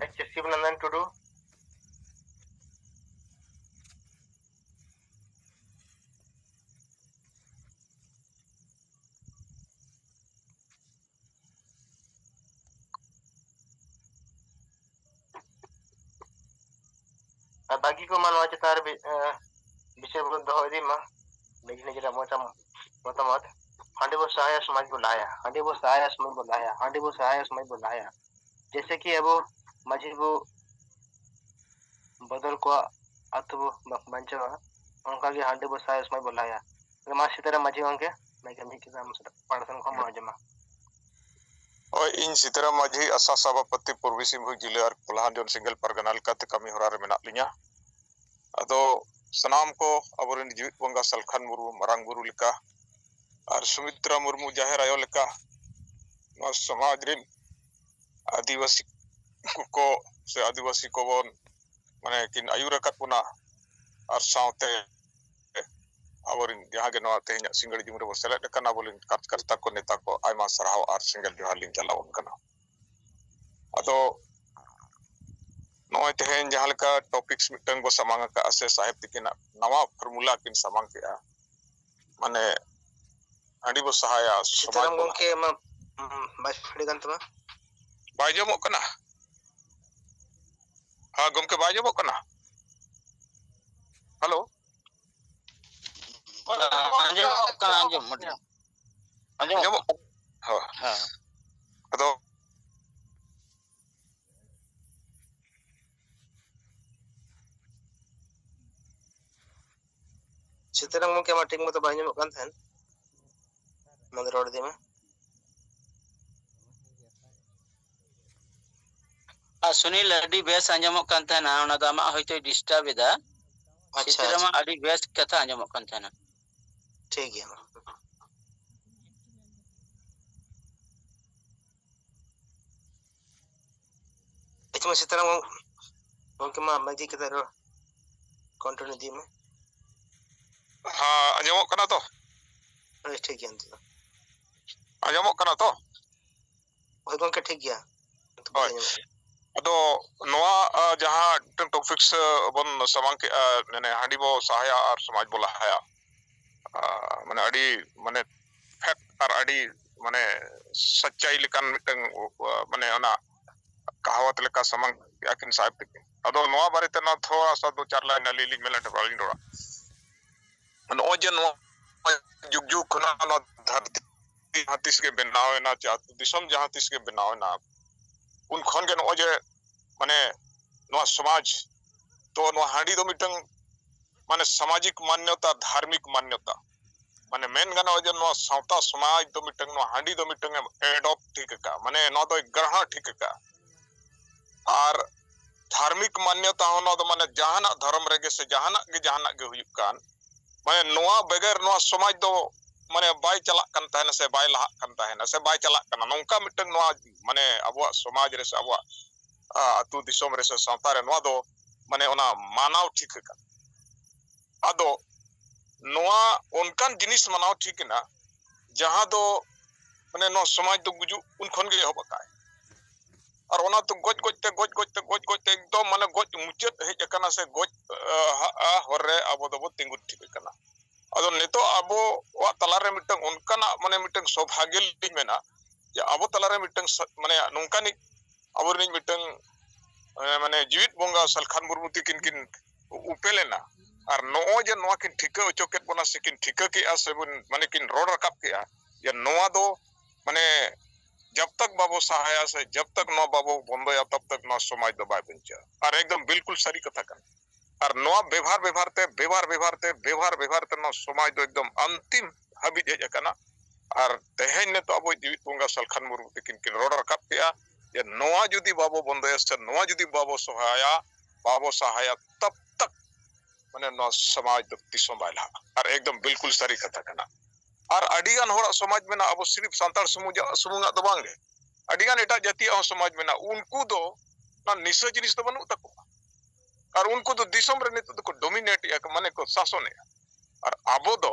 ᱟᱪᱪᱷᱟ, ᱥᱤᱵᱱᱟᱱᱫᱟᱱ ᱴᱩᱰᱩ᱾ ᱟᱨ ᱵᱟᱹᱜᱤ ᱠᱚ ᱢᱟ ᱱᱚᱣᱟ ᱪᱮᱛᱟᱱ ᱨᱮ ᱵᱤ-, ᱮᱸ, ᱵᱤᱪᱟᱹᱨ ᱵᱚᱱ ᱫᱚᱦᱚ ᱤᱫᱤ ᱢᱟ᱾ ᱱᱤᱡᱮ ᱱᱤᱡᱮᱨᱟᱜ ᱢᱚᱛᱟᱢ-, ᱢᱚᱛᱟᱢᱚᱛ᱾ ᱦᱟᱺᱰᱤ ᱵᱚ ᱥᱟᱦᱟᱭᱟ, ᱥᱚᱢᱟᱡᱽ ᱵᱚ ᱞᱟᱦᱟᱭᱟ᱾ ᱦᱟᱺᱰᱤ ᱵᱚ ᱥᱟᱦᱟᱭᱟ, ᱥᱚᱢᱟᱡᱽ ᱵᱚ ᱞᱟᱦᱟᱭᱟ᱾ ᱦᱟᱺᱰᱤ ᱵᱚ ᱥᱟᱦᱟᱭᱟ, ᱥᱚᱢᱟᱡᱽ ᱵᱚ ᱞᱟᱦᱟᱭᱟ᱾ ᱡᱮᱭᱥᱮ ᱠᱤ ᱟᱵᱚ ᱢᱟᱹᱡᱷᱤ ᱵᱚ ᱵᱚᱫᱚᱞ ᱠᱚᱣᱟ, ᱟᱹᱛᱩ ᱵᱚ ᱵᱟ-, ᱵᱟᱧᱪᱟᱣᱟ, ᱚᱱᱠᱟ ᱜᱮ ᱦᱟᱺᱰᱤ ᱵᱚ ᱥᱟᱦᱟᱭᱟ, ᱥᱚᱢᱟᱡᱽ ᱵᱚ ᱞᱟᱦᱟᱭᱟ᱾ ᱢᱟ ᱥᱤᱛᱟᱹᱨᱟᱢ ᱢᱟᱹᱡᱷᱤ ᱜᱚᱢᱠᱮ, ᱢᱟᱭᱤᱠ ᱮᱢ ᱡᱷᱤᱡ ᱠᱮᱫᱟ, ᱟᱢ ᱥᱮᱫ ᱯᱟᱦᱴᱟ ᱥᱮᱱ ᱠᱷᱚᱱ ᱵᱚᱱ ᱟᱸᱡᱚᱢᱟ᱾ ᱦᱳᱭ, ᱤᱧ ᱥᱤᱛᱟᱹᱨᱟᱢ ᱢᱟᱹᱡᱷᱤ, ᱟᱥᱟ ᱥᱟᱵᱟᱯᱟᱛᱤ, ᱯᱩᱨᱵᱤ ᱥᱤᱝᱵᱷᱩᱢ ᱡᱤᱞᱟᱹ ᱟᱨ ᱠᱚᱞᱦᱟᱱ ᱡᱚᱱ ᱥᱮᱸᱜᱮᱞ ᱯᱟᱨᱜᱟᱱᱟ ᱞᱮᱠᱟᱛᱮ ᱠᱟᱹᱢᱤ ᱦᱚᱨᱟ ᱨᱮ ᱢᱮᱱᱟᱜ ᱞᱤᱧᱟ᱾ ᱟᱫᱚ ᱥᱟᱱᱟᱢ ᱠᱚ ᱟᱵᱚᱨᱮᱱ ᱡᱤᱣᱤᱫ ᱵᱚᱸᱜᱟ ᱥᱟᱞᱠᱷᱟᱱ ᱢᱩᱨᱢᱩ ᱢᱟᱨᱟᱝ ᱵᱩᱨᱩ ᱞᱮᱠᱟ ᱟᱨ ᱥᱩᱢᱤᱛᱨᱟ ᱢᱩᱨᱢᱩ ᱡᱟᱦᱮᱨ ᱟᱭᱳ ᱞᱮᱠᱟ ᱱᱚᱣᱟ ᱥᱚᱢᱟᱡᱽ ᱨᱮᱱ ᱟᱹᱫᱤᱵᱟᱹᱥᱤ ᱠᱚ ᱥᱮ ᱟᱹᱫᱤᱵᱟᱹᱥᱤ ᱠᱚᱵᱚᱱ ᱢᱟᱱᱮ ᱠᱤᱱ ᱟᱹᱭᱩᱨ ᱟᱠᱟᱫ ᱵᱚᱱᱟ, ᱟᱨ ᱥᱟᱶᱛᱮ ᱟᱵᱚᱨᱮᱱ ᱡᱟᱦᱟᱸ ᱜᱮ ᱱᱚᱣᱟ ᱛᱮᱦᱮᱧᱟᱜ ᱥᱤᱸᱜᱟᱹᱲ ᱡᱩᱢ ᱨᱮᱵᱚᱱ ᱥᱮᱞᱮᱫ ᱟᱠᱟᱱᱟ, ᱟᱵᱚᱨᱮᱱ ᱠᱟᱨᱡᱚᱠᱚᱨᱛᱟ ᱠᱚ, ᱱᱮᱛᱟ ᱠᱚ, ᱟᱭᱢᱟ ᱥᱟᱨᱦᱟᱣ ᱟᱨ ᱥᱮᱸᱜᱮᱞ ᱡᱚᱦᱟᱨ ᱞᱤᱧ ᱪᱟᱞᱟᱣ ᱟᱵᱚᱱ ᱠᱟᱱᱟ᱾ ᱟᱫᱚ ᱱᱚᱜᱼᱚᱭ ᱛᱮᱦᱮᱧ ᱡᱟᱦᱟᱸ ᱞᱮᱠᱟ ᱴᱚᱯᱤᱠᱥ ᱢᱤᱫᱴᱟᱝ ᱵᱚ ᱥᱟᱢᱟᱝ ᱟᱠᱟᱫᱼᱟ ᱥᱮ ᱥᱟᱦᱮᱵ ᱛᱤᱠᱤᱱᱟᱜ ᱱᱟᱣᱟ ᱯᱷᱚᱨᱢᱩᱞᱟ ᱠᱤᱱ ᱥᱟᱢᱟᱝ ᱠᱮᱫᱼᱟ, ᱢᱟᱱᱮ ᱦᱟᱺᱰᱤ ᱵᱚ ᱥᱟᱦᱟᱭᱟ, ᱥᱚᱢᱟᱡᱽ ᱥᱤᱛᱟᱨᱟᱢ ᱵᱚ ᱜᱚᱢᱠᱮ ᱞᱟᱦᱟᱭᱟ᱾ ᱢᱟ, ᱩᱸ, ᱵᱟᱭ ᱥᱟᱰᱮ ᱠᱟᱱ ᱛᱟᱢᱟ᱾ ᱵᱟᱭ ᱟᱸᱡᱚᱢᱚᱜ ᱠᱟᱱᱟ? ᱦᱮᱸ ᱜᱚᱢᱠᱮ, ᱵᱟᱭ ᱟᱸᱡᱚᱢᱚᱜ ᱠᱟᱱᱟ? ᱦᱮᱞᱳ? ᱟᱸᱡᱚᱢᱚᱜ ᱠᱟᱱᱟ, ᱟᱸᱡᱚᱢ, ᱟᱸᱡᱚᱢ᱾ ᱟᱸᱡᱚᱢᱚᱜ ᱟᱸᱡᱚᱢᱚᱜ ᱠᱟᱱᱟ? ᱦᱳᱭ᱾ ᱦᱮᱸ᱾ ᱟᱫᱚ ᱥᱤᱛᱟᱹᱨᱟᱢ ᱜᱚᱢᱠᱮ, ᱟᱢᱟᱜ ᱴᱷᱤᱠ ᱢᱚᱛᱚ ᱵᱟᱭ ᱟᱸᱡᱚᱢᱚᱜ ᱠᱟᱱ ᱛᱟᱦᱮᱸᱱ᱾ ᱢᱟ ᱨᱚᱲ ᱤᱫᱤ ᱢᱮ᱾ ᱟᱨ ᱥᱩᱱᱤᱞ, ᱟᱹᱰᱤ ᱵᱮᱥ ᱟᱸᱡᱚᱢᱚᱜ ᱠᱟᱱ ᱛᱟᱦᱮᱱᱟ, ᱚᱱᱟ ᱫᱚ ᱟᱢᱟᱜ ᱦᱚᱭᱛᱳᱭ ᱰᱤᱥᱴᱟᱨᱵ ᱮᱫᱟ᱾ ᱟᱪᱪᱷᱟ, ᱥᱤᱛᱟᱹᱨᱟᱢ ᱟᱪᱪᱷᱟ᱾ ᱟᱹᱰᱤ ᱵᱮᱥ ᱠᱟᱛᱷᱟ ᱟᱸᱡᱚᱢᱚᱜ ᱠᱟᱱ ᱛᱟᱦᱮᱱᱟ᱾ ᱴᱷᱤᱠ ᱜᱮᱭᱟ, ᱢᱟ᱾ ᱟᱪᱪᱷᱟ, ᱢᱟ ᱥᱤᱛᱟᱹᱨᱟᱢ ᱜᱚᱢᱠᱮ, ᱢᱟ ᱢᱟᱹᱡᱷᱤ ᱠᱟᱛᱷᱟ ᱨᱚᱲ ᱠᱚᱱᱴᱤᱱᱤᱭᱩ ᱤᱫᱤ ᱢᱮ᱾ ᱦᱮᱸ, ᱟᱸᱡᱚᱢᱚᱜ ᱠᱟᱱᱟ ᱛᱚ? ᱦᱳᱭ, ᱴᱷᱤᱠ ᱜᱮᱭᱟ ᱱᱤᱛᱚᱜ ᱫᱚ᱾ ᱟᱸᱡᱚᱢᱚᱜ ᱠᱟᱱᱟ ᱛᱚ? ᱦᱳᱭ ᱜᱚᱢᱠᱮ, ᱴᱷᱤᱠ ᱜᱮᱭᱟ᱾ ᱱᱤᱛᱚᱜ ᱫᱚ ᱦᱳᱭ᱾ ᱟᱸᱡᱚᱢᱚᱜ ᱠᱟᱱᱟ᱾ ᱟᱫᱚ ᱱᱚᱣᱟ, ᱟ, ᱡᱟᱦᱟᱸ ᱢᱤᱫᱴᱟᱝ ᱴᱚᱯᱤᱠᱥ, ᱟ, ᱵᱚᱱ ᱥᱟᱢᱟᱝ ᱠᱮᱜᱼᱟ, ᱢᱟᱱᱮ ᱦᱟᱺᱰᱤ ᱵᱚ ᱥᱟᱦᱟᱭᱟ ᱟᱨ ᱥᱚᱢᱟᱡᱽ ᱵᱚ ᱞᱟᱦᱟᱭᱟ, ᱟ, ᱢᱟᱱᱮ ᱟᱹᱰᱤ ᱢᱟᱱᱮ ᱯᱷᱮᱠᱴ ᱟᱨ ᱟᱹᱰᱤ ᱢᱟᱱᱮ ᱥᱟᱪᱟᱭ ᱞᱮᱠᱟᱱ ᱢᱤᱫᱴᱟᱝ, ᱟ, ᱢᱟᱱᱮ ᱚᱱᱟ ᱠᱟᱦᱟᱣᱟᱛ ᱞᱮᱠᱟ ᱥᱟᱢᱟᱝ ᱠᱮᱜᱼᱟ ᱠᱤᱱ ᱥᱟᱦᱮᱵ ᱛᱟᱹᱠᱤᱱ᱾ ᱟᱫᱚ ᱱᱚᱣᱟ ᱵᱟᱨᱮᱛᱮ ᱱᱚᱣᱟ ᱛᱷᱚᱲᱟ ᱥᱟ ᱫᱩ ᱪᱟᱨ ᱞᱟᱭᱤᱱ ᱟᱹᱞᱤᱧ ᱞᱤᱧ ᱢᱮᱱᱟ, ᱰᱷᱮᱨ ᱵᱟᱞᱤᱧ ᱨᱚᱲᱟ᱾ ᱱᱚᱜᱼᱚᱭ ᱡᱮ ᱱᱚᱣᱟ ᱡᱩᱜᱽ ᱡᱩᱜᱽ ᱠᱷᱚᱱᱟᱜ ᱱᱚᱣᱟ ᱫᱷᱟᱹᱨᱛᱤ ᱡᱟᱦᱟᱸ ᱛᱤᱥ ᱜᱮ ᱵᱮᱱᱟᱣ ᱮᱱᱟ, ᱪᱮ ᱟᱹᱛᱩ ᱫᱤᱥᱚᱢ ᱡᱟᱦᱟᱸ ᱛᱤᱥ ᱜᱮ ᱵᱮᱱᱟᱣ ᱮᱱᱟ, ᱩᱱ ᱠᱷᱚᱱ ᱜᱮ ᱱᱚᱜᱼᱚᱭ ᱡᱮ ᱢᱟᱱᱮ ᱱᱚᱣᱟ ᱥᱚᱢᱟᱡᱽ, ᱛᱚ ᱱᱚᱣᱟ ᱦᱟᱺᱰᱤ ᱫᱚ ᱢᱤᱫᱴᱟᱝ ᱢᱟᱱᱮ ᱥᱟᱢᱟᱡᱤᱠ ᱢᱟᱱᱱᱚᱛᱟ, ᱫᱷᱟᱨᱢᱤᱠ ᱢᱟᱱᱱᱚᱛᱟ, ᱢᱟᱱᱮ ᱢᱮᱱ ᱜᱟᱱᱚᱜᱼᱟ ᱡᱮ ᱱᱚᱣᱟ ᱥᱟᱶᱛᱟ ᱥᱚᱢᱟᱡᱽ ᱫᱚ ᱢᱤᱫᱴᱟᱝ ᱱᱚᱣᱟ ᱦᱟᱺᱰᱤ ᱫᱚ ᱢᱤᱫᱴᱟᱝ ᱮ ᱮᱰᱚᱯᱴ ᱴᱷᱤᱠ ᱟᱠᱟᱫᱼᱟ, ᱢᱟᱱᱮ ᱱᱚᱣᱟ ᱫᱚᱭ ᱜᱨᱚᱦᱚᱬ ᱴᱷᱤᱠ ᱟᱠᱟᱫᱼᱟ᱾ ᱟᱨ ᱫᱷᱟᱨᱢᱤᱠ ᱢᱟᱱᱱᱚᱛᱟ ᱦᱚᱸ ᱱᱚᱣᱟ ᱫᱚ ᱢᱟᱱᱮ ᱡᱟᱦᱟᱱᱟᱜ ᱫᱷᱚᱨᱚᱢ ᱨᱮᱜᱮ ᱥᱮ ᱡᱟᱦᱟᱱᱟᱜ ᱜᱮ, ᱡᱟᱦᱟᱱᱟᱜ ᱜᱮ ᱦᱩᱭᱩᱜ ᱠᱟᱱ, ᱢᱟᱱᱮ ᱱᱚᱣᱟ ᱵᱮᱜᱚᱨ ᱱᱚᱣᱟ ᱥᱚᱢᱟᱡᱽ ᱫᱚ ᱢᱟᱱᱮ ᱵᱟᱭ ᱪᱟᱞᱟᱜ ᱠᱟᱱ ᱛᱟᱦᱮᱱᱟ ᱥᱮ ᱵᱟᱭ ᱞᱟᱦᱟᱜ ᱠᱟᱱ ᱛᱟᱦᱮᱱᱟ ᱥᱮ ᱵᱟᱭ ᱪᱟᱞᱟᱜ ᱠᱟᱱᱟ, ᱱᱚᱝᱠᱟ ᱢᱤᱫᱴᱟᱝ ᱱᱚᱣᱟ ᱢᱟᱱᱮ ᱟᱵᱚᱣᱟᱜ ᱥᱚᱢᱟᱡᱽ ᱨᱮ ᱥᱮ ᱟᱵᱚᱣᱟᱜ ᱟᱹᱛᱩ ᱫᱤᱥᱚᱢ ᱨᱮ ᱥᱮ ᱥᱟᱶᱛᱟ ᱨᱮ ᱱᱚᱣᱟ ᱫᱚ ᱢᱟᱱᱮ ᱚᱱᱟ ᱢᱟᱱᱟᱣ ᱴᱷᱤᱠ ᱟᱠᱟᱱ᱾ ᱟᱫᱚ ᱱᱚᱣᱟ ᱚᱱᱠᱟᱱ ᱡᱤᱱᱤᱥ ᱢᱟᱱᱟᱣ ᱴᱷᱤᱠ ᱮᱱᱟ, ᱡᱟᱦᱟᱸ ᱫᱚ ᱢᱟᱱᱮ ᱱᱚᱣᱟ ᱥᱚᱢᱟᱡᱽ ᱫᱚ ᱜᱩᱡᱩᱜ ᱩᱱ ᱠᱷᱚᱱ ᱜᱮ ᱮᱦᱚᱵ ᱟᱠᱟᱫ᱾ ᱟᱨ ᱚᱱᱟ ᱫᱚ ᱜᱚᱡ ᱜᱚᱡ ᱛᱮ ᱜᱚᱡ ᱜᱚᱡ ᱛᱮ ᱜᱚᱡ ᱜᱚᱡ ᱛᱮ ᱮᱠᱫᱚᱢ ᱢᱟᱱᱮ ᱜᱚᱡ ᱢᱩᱪᱟᱹᱫ ᱦᱮᱡ ᱟᱠᱟᱱᱟ ᱥᱮ ᱜᱚᱡ ᱦᱚᱨ ᱨᱮ ᱟᱵᱚ ᱫᱚᱵᱚ ᱛᱤᱸᱜᱩ ᱴᱷᱤᱠ ᱟᱠᱟᱱᱟ᱾ ᱟᱫᱚ ᱱᱤᱛᱚᱜ ᱟᱵᱚᱣᱟᱜ ᱛᱟᱞᱟᱨᱮ ᱢᱤᱫᱴᱟᱝ ᱚᱱᱠᱟᱱᱟᱜ ᱢᱟᱱᱮ ᱢᱤᱫᱴᱟᱝ ᱥᱚᱵᱷᱟᱜᱮ ᱞᱤᱧ ᱢᱮᱱᱟ ᱡᱮ ᱟᱵᱚ ᱛᱟᱞᱟᱨᱮ ᱢᱤᱫᱴᱟᱝ ᱢᱟᱱᱮ ᱱᱚᱝᱠᱟᱱᱤᱡ ᱟᱵᱚᱨᱮᱱᱤᱡ ᱢᱤᱫᱴᱟᱝ ᱢᱟᱱᱮ ᱡᱤᱣᱤᱫ ᱵᱚᱸᱜᱟ ᱥᱟᱞᱠᱷᱟᱱ ᱢᱩᱨᱢᱩ ᱛᱤᱠᱤᱱ ᱠᱤᱱ ᱩᱯᱮᱞ ᱮᱱᱟ᱾ ᱟᱨ ᱱᱚᱜᱼᱚᱭ ᱡᱮ ᱱᱚᱣᱟ ᱠᱤᱱ ᱴᱷᱤᱠᱟᱹ ᱦᱚᱪᱚ ᱠᱮᱫ ᱵᱚᱱᱟ ᱥᱮ ᱠᱤᱱ ᱴᱷᱤᱠᱟᱹ ᱠᱮᱜᱼᱟ ᱥᱮ ᱵᱚᱱ ᱢᱟᱱᱮ ᱠᱤᱱ ᱨᱚᱲ ᱨᱟᱠᱟᱵ ᱠᱮᱜᱼᱟ ᱡᱮ ᱱᱚᱣᱟ ᱫᱚ ᱢᱟᱱᱮ ᱡᱟᱵ ᱛᱟᱠ ᱵᱟᱵᱚ ᱥᱟᱦᱟᱭᱟ ᱥᱮ ᱡᱟᱵ ᱛᱟᱠ ᱱᱚᱣᱟ ᱵᱟᱵᱚ ᱵᱚᱱᱫᱚᱭᱟ ᱛᱟᱵ ᱛᱟᱠ ᱱᱚᱣᱟ ᱥᱚᱢᱟᱡᱽ ᱫᱚ ᱵᱟᱭ ᱵᱟᱧᱪᱟᱜᱼᱟ᱾ ᱟᱨ ᱮᱠᱫᱚᱢ ᱵᱤᱞᱠᱩᱞ ᱥᱟᱹᱨᱤ ᱠᱟᱛᱷᱟ ᱠᱟᱱᱟ᱾ ᱟᱨ ᱱᱚᱣᱟ ᱵᱮᱵᱷᱟᱨ ᱵᱮᱵᱷᱟᱨ ᱛᱮ ᱵᱮᱵᱷᱟᱨ ᱵᱮᱵᱷᱟᱨ ᱛᱮ ᱱᱚᱣᱟ ᱥᱚᱢᱟᱡᱽ ᱫᱚ ᱮᱠᱫᱚᱢ ᱟᱱᱛᱤᱢ ᱦᱟᱹᱵᱤᱡ ᱦᱮᱡ ᱟᱠᱟᱱᱟ᱾ ᱟᱨ ᱛᱮᱦᱮᱧ ᱱᱤᱛᱚᱜ ᱟᱵᱚ ᱡᱤᱣᱤᱫ ᱵᱚᱸᱜᱟ ᱥᱟᱞᱠᱷᱟᱱ ᱢᱩᱨᱢᱩ ᱛᱤᱠᱤᱱ ᱠᱤᱱ ᱨᱚᱲ ᱨᱟᱠᱟᱵ ᱠᱮᱜᱼᱟ ᱡᱮ ᱱᱚᱣᱟ ᱡᱩᱫᱤ ᱵᱟᱵᱚ ᱵᱚᱱᱫᱚᱭᱟ ᱥᱮ ᱱᱚᱣᱟ ᱡᱩᱫᱤ ᱵᱟᱵᱚ ᱥᱚᱦᱟᱭᱟ ᱵᱟᱵᱚ ᱥᱟᱦᱟᱭᱟ ᱛᱟᱵ ᱛᱟᱠ ᱢᱟᱱᱮ ᱱᱚᱣᱟ ᱥᱚᱢᱟᱡᱽ ᱫᱚ ᱛᱤᱥ ᱦᱚᱸ ᱵᱟᱭ ᱞᱟᱦᱟᱜᱼᱟ᱾ ᱟᱨ ᱮᱠᱫᱚᱢ ᱵᱤᱞᱠᱩᱞ ᱥᱟᱹᱨᱤ ᱠᱟᱛᱷᱟ ᱠᱟᱱᱟ᱾ ᱟᱨ ᱟᱹᱰᱤ ᱜᱟᱱ ᱦᱚᱲᱟᱜ ᱥᱚᱢᱟᱡᱽ ᱢᱮᱱᱟᱜᱼᱟ, ᱟᱵᱚ ᱥᱤᱨᱤᱯ ᱥᱟᱱᱛᱟᱲ ᱥᱩᱢᱩᱝ ᱥᱩᱢᱩᱝᱟᱜ ᱫᱚ ᱵᱟᱝᱜᱮ, ᱟᱹᱰᱤ ᱜᱟᱱ ᱮᱴᱟᱜ ᱡᱟᱹᱛᱤᱭᱟᱜ ᱦᱚᱸ ᱥᱚᱢᱟᱡᱽ ᱢᱮᱱᱟᱜᱼᱟ᱾ ᱩᱱᱠᱩ ᱫᱚ ᱚᱱᱟ ᱱᱤᱥᱟᱹ ᱡᱤᱱᱤᱥ ᱫᱚ ᱵᱟᱹᱱᱩᱜ ᱛᱟᱠᱚᱣᱟ᱾ ᱟᱨ ᱩᱱᱠᱩ ᱫᱚ ᱫᱤᱥᱚᱢ ᱨᱮ ᱱᱤᱛᱚᱜ ᱫᱚᱠᱚ ᱰᱳᱢᱤᱱᱮᱴ ᱮᱫᱼᱟ, ᱢᱟᱱᱮ ᱠᱚ ᱥᱟᱥᱚᱱᱮᱫᱼᱟ᱾ ᱟᱨ ᱟᱵᱚ ᱫᱚ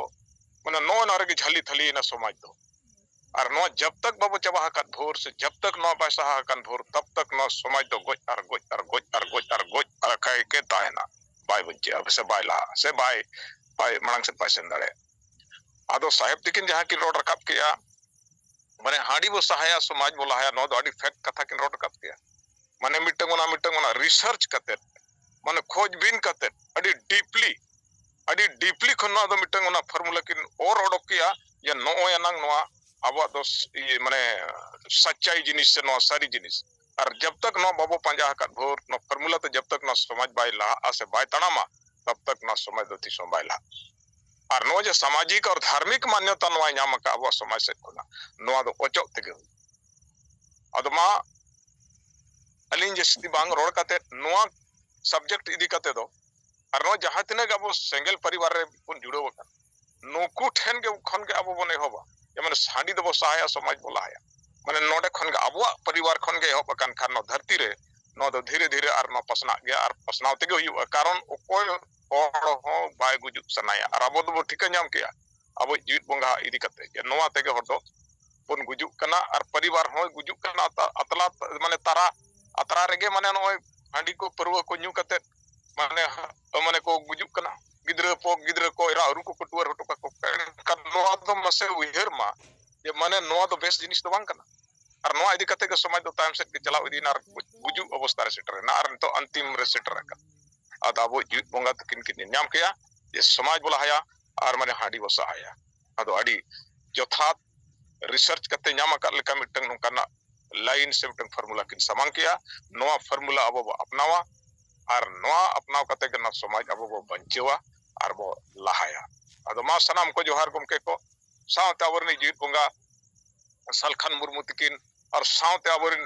ᱢᱟᱱᱮ ᱱᱚᱜᱼᱚ ᱱᱚᱣᱟ ᱨᱮᱜᱮ ᱡᱷᱟᱹᱞᱤ ᱛᱷᱟᱹᱞᱤᱭᱮᱱᱟ ᱥᱚᱢᱟᱡᱽ ᱫᱚ᱾ ᱟᱨ ᱱᱚᱣᱟ ᱡᱟᱵ ᱛᱟᱠ ᱵᱟᱵᱚ ᱪᱟᱵᱟ ᱟᱠᱟᱫ ᱵᱷᱳᱨ ᱥᱮ ᱡᱟᱵ ᱛᱟᱠ ᱱᱚᱣᱟ ᱵᱟᱭ ᱥᱟᱦᱟ ᱟᱠᱟᱱ ᱵᱷᱳᱨ ᱛᱟᱵ ᱛᱟᱠ ᱱᱚᱣᱟ ᱥᱚᱢᱟᱡᱽ ᱫᱚ ᱜᱚᱡ ᱟᱨ ᱜᱚᱡ ᱟᱨ ᱜᱚᱡ ᱟᱨ ᱜᱚᱡ ᱟᱨ ᱜᱚᱡ ᱟᱨ ᱟᱠᱟᱭ ᱜᱮ ᱛᱟᱦᱮᱱᱟ, ᱵᱟᱭ ᱵᱟᱧᱪᱟᱜᱼᱟ ᱥᱮ ᱵᱟᱭ ᱞᱟᱦᱟᱜᱼᱟ ᱥᱮ ᱵᱟᱭ ᱵᱟᱭ ᱢᱟᱲᱟᱝ ᱥᱮᱫ ᱵᱟᱭ ᱥᱮᱱ ᱫᱟᱲᱮᱭᱟᱜᱼᱟ᱾ ᱟᱫᱚ ᱥᱟᱦᱮᱵ ᱛᱤᱠᱤᱱ ᱡᱟᱦᱟᱸ ᱠᱤᱱ ᱨᱚᱲ ᱨᱟᱠᱟᱵ ᱠᱮᱜᱼᱟ, ᱢᱟᱱᱮ ᱦᱟᱺᱰᱤ ᱵᱚ ᱥᱟᱦᱟᱭᱟ ᱥᱚᱢᱟᱡᱽ ᱵᱚ ᱞᱟᱦᱟᱭᱟ, ᱱᱚᱣᱟ ᱫᱚ ᱟᱹᱰᱤ ᱯᱷᱮᱠᱴ ᱠᱟᱛᱷᱟ ᱠᱤᱱ ᱨᱚᱲ ᱨᱟᱠᱟᱵ ᱠᱮᱜᱼᱟ᱾ ᱢᱟᱱᱮ ᱢᱤᱫᱴᱟᱝ ᱚᱱᱟ ᱢᱤᱫᱴᱟᱝ ᱚᱱᱟ ᱨᱤᱥᱟᱨᱪ ᱠᱟᱛᱮᱫ ᱢᱟᱱᱮ ᱠᱷᱚᱡᱽ ᱵᱤᱱ ᱠᱟᱛᱮᱫ ᱟᱹᱰᱤ ᱰᱤᱯᱞᱤ ᱟᱹᱰᱤ ᱰᱤᱯᱞᱤ ᱠᱷᱚᱱ ᱱᱚᱣᱟ ᱫᱚ ᱢᱤᱫᱴᱟᱝ ᱚᱱᱟ ᱯᱷᱚᱨᱢᱩᱞᱟ ᱠᱤᱱ ᱚᱨ ᱚᱰᱚᱠ ᱠᱮᱜᱼᱟ ᱡᱮ ᱱᱚᱜᱼᱚᱭ ᱟᱱᱟᱝ ᱱᱚᱣᱟ ᱟᱵᱚᱣᱟᱜ ᱫᱚ ᱤᱭᱟᱹ ᱢᱟᱱᱮ ᱥᱟᱪᱪᱟᱭ ᱡᱤᱱᱤᱥ ᱥᱮ ᱱᱚᱣᱟ ᱥᱟᱹᱨᱤ ᱡᱤᱱᱤᱥ᱾ ᱟᱨ ᱡᱟᱵ ᱛᱟᱠ ᱱᱚᱣᱟ ᱵᱟᱵᱚ ᱯᱟᱸᱡᱟ ᱟᱠᱟᱫ ᱵᱷᱳᱨ ᱱᱚᱣᱟ ᱯᱷᱚᱨᱢᱩᱞᱟ ᱛᱮ ᱡᱟᱵ ᱛᱟᱠ ᱱᱚᱣᱟ ᱥᱚᱢᱟᱡᱽ ᱵᱟᱭ ᱞᱟᱦᱟᱜᱼᱟ ᱥᱮ ᱵᱟᱭ ᱛᱟᱲᱟᱢᱟ ᱛᱟᱵ ᱛᱟᱠ ᱱᱚᱣᱟ ᱥᱚᱢᱟᱡᱽ ᱫᱚ ᱛᱤᱥ ᱦᱚᱸ ᱵᱟᱭ ᱞᱟᱦᱟᱜᱼᱟ᱾ ᱟᱨ ᱱᱚᱣᱟ ᱡᱮ ᱥᱟᱢᱟᱡᱤᱠ ᱟᱨ ᱫᱷᱟᱨᱢᱤᱠ ᱢᱟᱱᱱᱚᱛᱟ ᱱᱚᱣᱟᱭ ᱧᱟᱢ ᱟᱠᱟᱫ ᱟᱵᱚᱣᱟᱜ ᱥᱚᱢᱟᱡᱽ ᱥᱮᱫ ᱠᱷᱚᱱᱟᱜ ᱱᱚᱣᱟ ᱫᱚ ᱚᱪᱚᱜ ᱛᱮᱜᱮ ᱦᱩᱭᱩᱜᱼᱟ᱾ ᱟᱫᱚ ᱢᱟ ᱟᱹᱞᱤᱧ ᱡᱟᱹᱥᱛᱤ ᱵᱟᱝ ᱨᱚᱲ ᱠᱟᱛᱮ ᱱᱚᱣᱟ ᱥᱟᱵᱡᱮᱠᱴ ᱤᱫᱤ ᱠᱟᱛᱮ ᱫᱚ ᱟᱨ ᱱᱚᱣᱟ ᱡᱟᱦᱟᱸ ᱛᱤᱱᱟᱹᱜ ᱟᱵᱚ ᱥᱮᱸᱜᱮᱞ ᱯᱚᱨᱤᱵᱟᱨ ᱨᱮ ᱵᱚᱱ ᱡᱩᱲᱟᱹᱣ ᱟᱠᱟᱱ ᱱᱩᱠᱩ ᱴᱷᱮᱱ ᱜᱮ ᱠᱷᱚᱱ ᱜᱮ ᱟᱵᱚ ᱵᱚᱱ ᱮᱦᱚᱵᱟ᱾ ᱡᱮᱢᱚᱱ ᱦᱟᱺᱰᱤ ᱫᱚᱵᱚ ᱥᱟᱦᱟᱭᱟ, ᱥᱚᱢᱟᱡᱽ ᱵᱚ ᱞᱟᱦᱟᱭᱟ᱾ ᱢᱟᱱᱮ ᱱᱚᱰᱮ ᱠᱷᱚᱱ ᱜᱮ ᱟᱵᱚᱣᱟᱜ ᱯᱚᱨᱤᱵᱟᱨ ᱠᱷᱚᱱ ᱜᱮ ᱮᱦᱚᱵ ᱟᱠᱟᱱ ᱠᱷᱟᱱ ᱱᱚᱣᱟ ᱫᱷᱟᱹᱨᱛᱤ ᱨᱮ ᱱᱚᱣᱟ ᱫᱚ ᱫᱷᱤᱨᱮ ᱫᱷᱤᱨᱮ ᱟᱨ ᱱᱚᱣᱟ ᱯᱟᱥᱱᱟᱜ ᱜᱮᱭᱟ ᱟᱨ ᱯᱟᱥᱱᱟᱣ ᱛᱮᱜᱮ ᱦᱩᱭᱩᱜᱼᱟ᱾ ᱠᱟᱨᱚᱱ ᱚᱠᱚᱭ ᱦᱚᱲ ᱦᱚᱸ ᱵᱟᱭ ᱜᱩᱡᱩᱜ ᱥᱟᱱᱟᱭᱟ ᱟᱨ ᱟᱵᱚ ᱫᱚᱵᱚ ᱴᱷᱤᱠᱟᱹ ᱧᱟᱢ ᱠᱮᱜᱼᱟ ᱟᱵᱚᱭᱤᱡ ᱡᱤᱣᱤᱫ ᱵᱚᱸᱜᱟ ᱤᱫᱤ ᱠᱟᱛᱮ ᱡᱮ ᱱᱚᱣᱟ ᱛᱮᱜᱮ ᱦᱚᱲ ᱫᱚ ᱵᱚᱱ ᱜᱩᱡᱩᱜ ᱠᱟᱱᱟ ᱟᱨ ᱯᱚᱨᱤᱵᱟᱨ ᱦᱚᱸᱭ ᱜᱩᱡᱩᱜ ᱠᱟᱱᱟ᱾ ᱟᱛᱟ-, ᱟᱛᱞᱟ ᱢᱟᱱᱮ ᱛᱟᱨᱟ ᱟᱛᱨᱟ ᱨᱮᱜᱮ ᱢᱟᱱᱮ ᱱᱚᱜᱼᱚᱭ ᱦᱟᱺᱰᱤ ᱠᱚ ᱯᱟᱹᱨᱣᱟᱹ ᱠᱚ ᱧᱩ ᱠᱟᱛᱮ ᱢᱟᱱᱮ ᱦᱟ-, ᱢᱟᱱᱮ ᱠᱚ ᱜᱩᱡᱩᱜ ᱠᱟᱱᱟ᱾ ᱜᱤᱫᱽᱨᱟᱹ ᱯᱚ ᱜᱤᱫᱽᱨᱟᱹ ᱠᱚ ᱮᱨᱟ ᱩᱨᱩ ᱠᱚᱠᱚ ᱴᱩᱣᱟᱹᱨ ᱦᱚᱴᱚ ᱠᱟᱠᱚ ᱠᱟᱱᱟ᱾ ᱮᱱᱠᱷᱟᱱ ᱱᱚᱣᱟ ᱫᱚ ᱢᱟᱥᱮ ᱩᱭᱦᱟᱹᱨ ᱢᱟ ᱡᱮ ᱢᱟᱱᱮ ᱱᱚᱣᱟ ᱫᱚ ᱵᱮᱥ ᱡᱤᱱᱤᱥ ᱫᱚ ᱵᱟᱝ ᱠᱟᱱᱟ᱾ ᱟᱨ ᱱᱚᱣᱟ ᱤᱫᱤ ᱠᱟᱛᱮ ᱜᱮ ᱥᱚᱢᱟᱡᱽ ᱫᱚ ᱛᱟᱭᱚᱢ ᱥᱮᱫ ᱜᱮ ᱪᱟᱞᱟᱣ ᱤᱫᱤᱭᱮᱱᱟ ᱟᱨ ᱜᱩᱡᱩᱜ ᱚᱵᱚᱥᱛᱟ ᱨᱮ ᱥᱮᱴᱮᱨᱮᱱᱟ ᱟᱨ ᱱᱤᱛᱚᱜ ᱟᱱᱛᱤᱢ ᱨᱮ ᱥᱮᱴᱮᱨ ᱟᱠᱟᱱᱟ᱾ ᱟᱫᱚ ᱟᱵᱚ ᱡᱤᱣᱤᱫ ᱵᱚᱸᱜᱟ ᱛᱟᱹᱠᱤᱱ ᱠᱤᱱ ᱧᱮᱞ ᱧᱟᱢ ᱠᱮᱜᱼᱟ ᱡᱮ ᱥᱚᱢᱟᱡᱽ ᱵᱚ ᱞᱟᱦᱟᱭᱟ ᱟᱨ ᱢᱟᱱᱮ ᱦᱟᱺᱰᱤ ᱵᱚ ᱥᱟᱦᱟᱭᱟ᱾ ᱟᱫᱚ ᱟᱹᱰᱤ ᱡᱚᱛᱷᱟᱛ ᱨᱤᱥᱟᱨᱪ ᱠᱟᱛᱮ ᱧᱟᱢ ᱟᱠᱟᱫ ᱞᱮᱠᱟ ᱢᱤᱫᱴᱟᱝ ᱱᱚᱝᱠᱟᱱᱟᱜ ᱞᱟᱭᱤᱱ ᱥᱮ ᱢᱤᱫᱴᱟᱝ ᱯᱷᱚᱨᱢᱩᱞᱟ ᱠᱤᱱ ᱥᱟᱢᱟᱝ ᱠᱮᱜᱼᱟ᱾ ᱱᱚᱣᱟ ᱯᱷᱚᱨᱢᱩᱞᱟ ᱟᱵᱚ ᱵᱚ ᱟᱯᱱᱟᱣᱟ ᱟᱨ ᱱᱚᱣᱟ ᱟᱯᱱᱟᱣ ᱠᱟᱛᱮ ᱜᱮ ᱱᱚᱣᱟ ᱥᱚᱢᱟᱡᱽ ᱟᱵᱚ ᱵᱚ ᱵᱟᱧᱪᱟᱣᱟ ᱟᱨ ᱵᱚ ᱞᱟᱦᱟᱭᱟ᱾ ᱟᱫᱚ ᱢᱟ ᱥᱟᱱᱟᱢ ᱠᱚ ᱡᱚᱦᱟᱨ ᱜᱚᱢᱠᱮ ᱠᱚ, ᱥᱟᱶᱛᱮ ᱟᱵᱚᱨᱮᱱ ᱡᱤᱣᱤᱫ ᱵᱚᱸᱜᱟ ᱥᱟᱞᱠᱷᱟᱱ ᱢᱩᱨᱢᱩ ᱛᱤᱠᱤᱱ ᱟᱨ ᱥᱟᱶᱛᱮ ᱟᱵᱚᱨᱮᱱ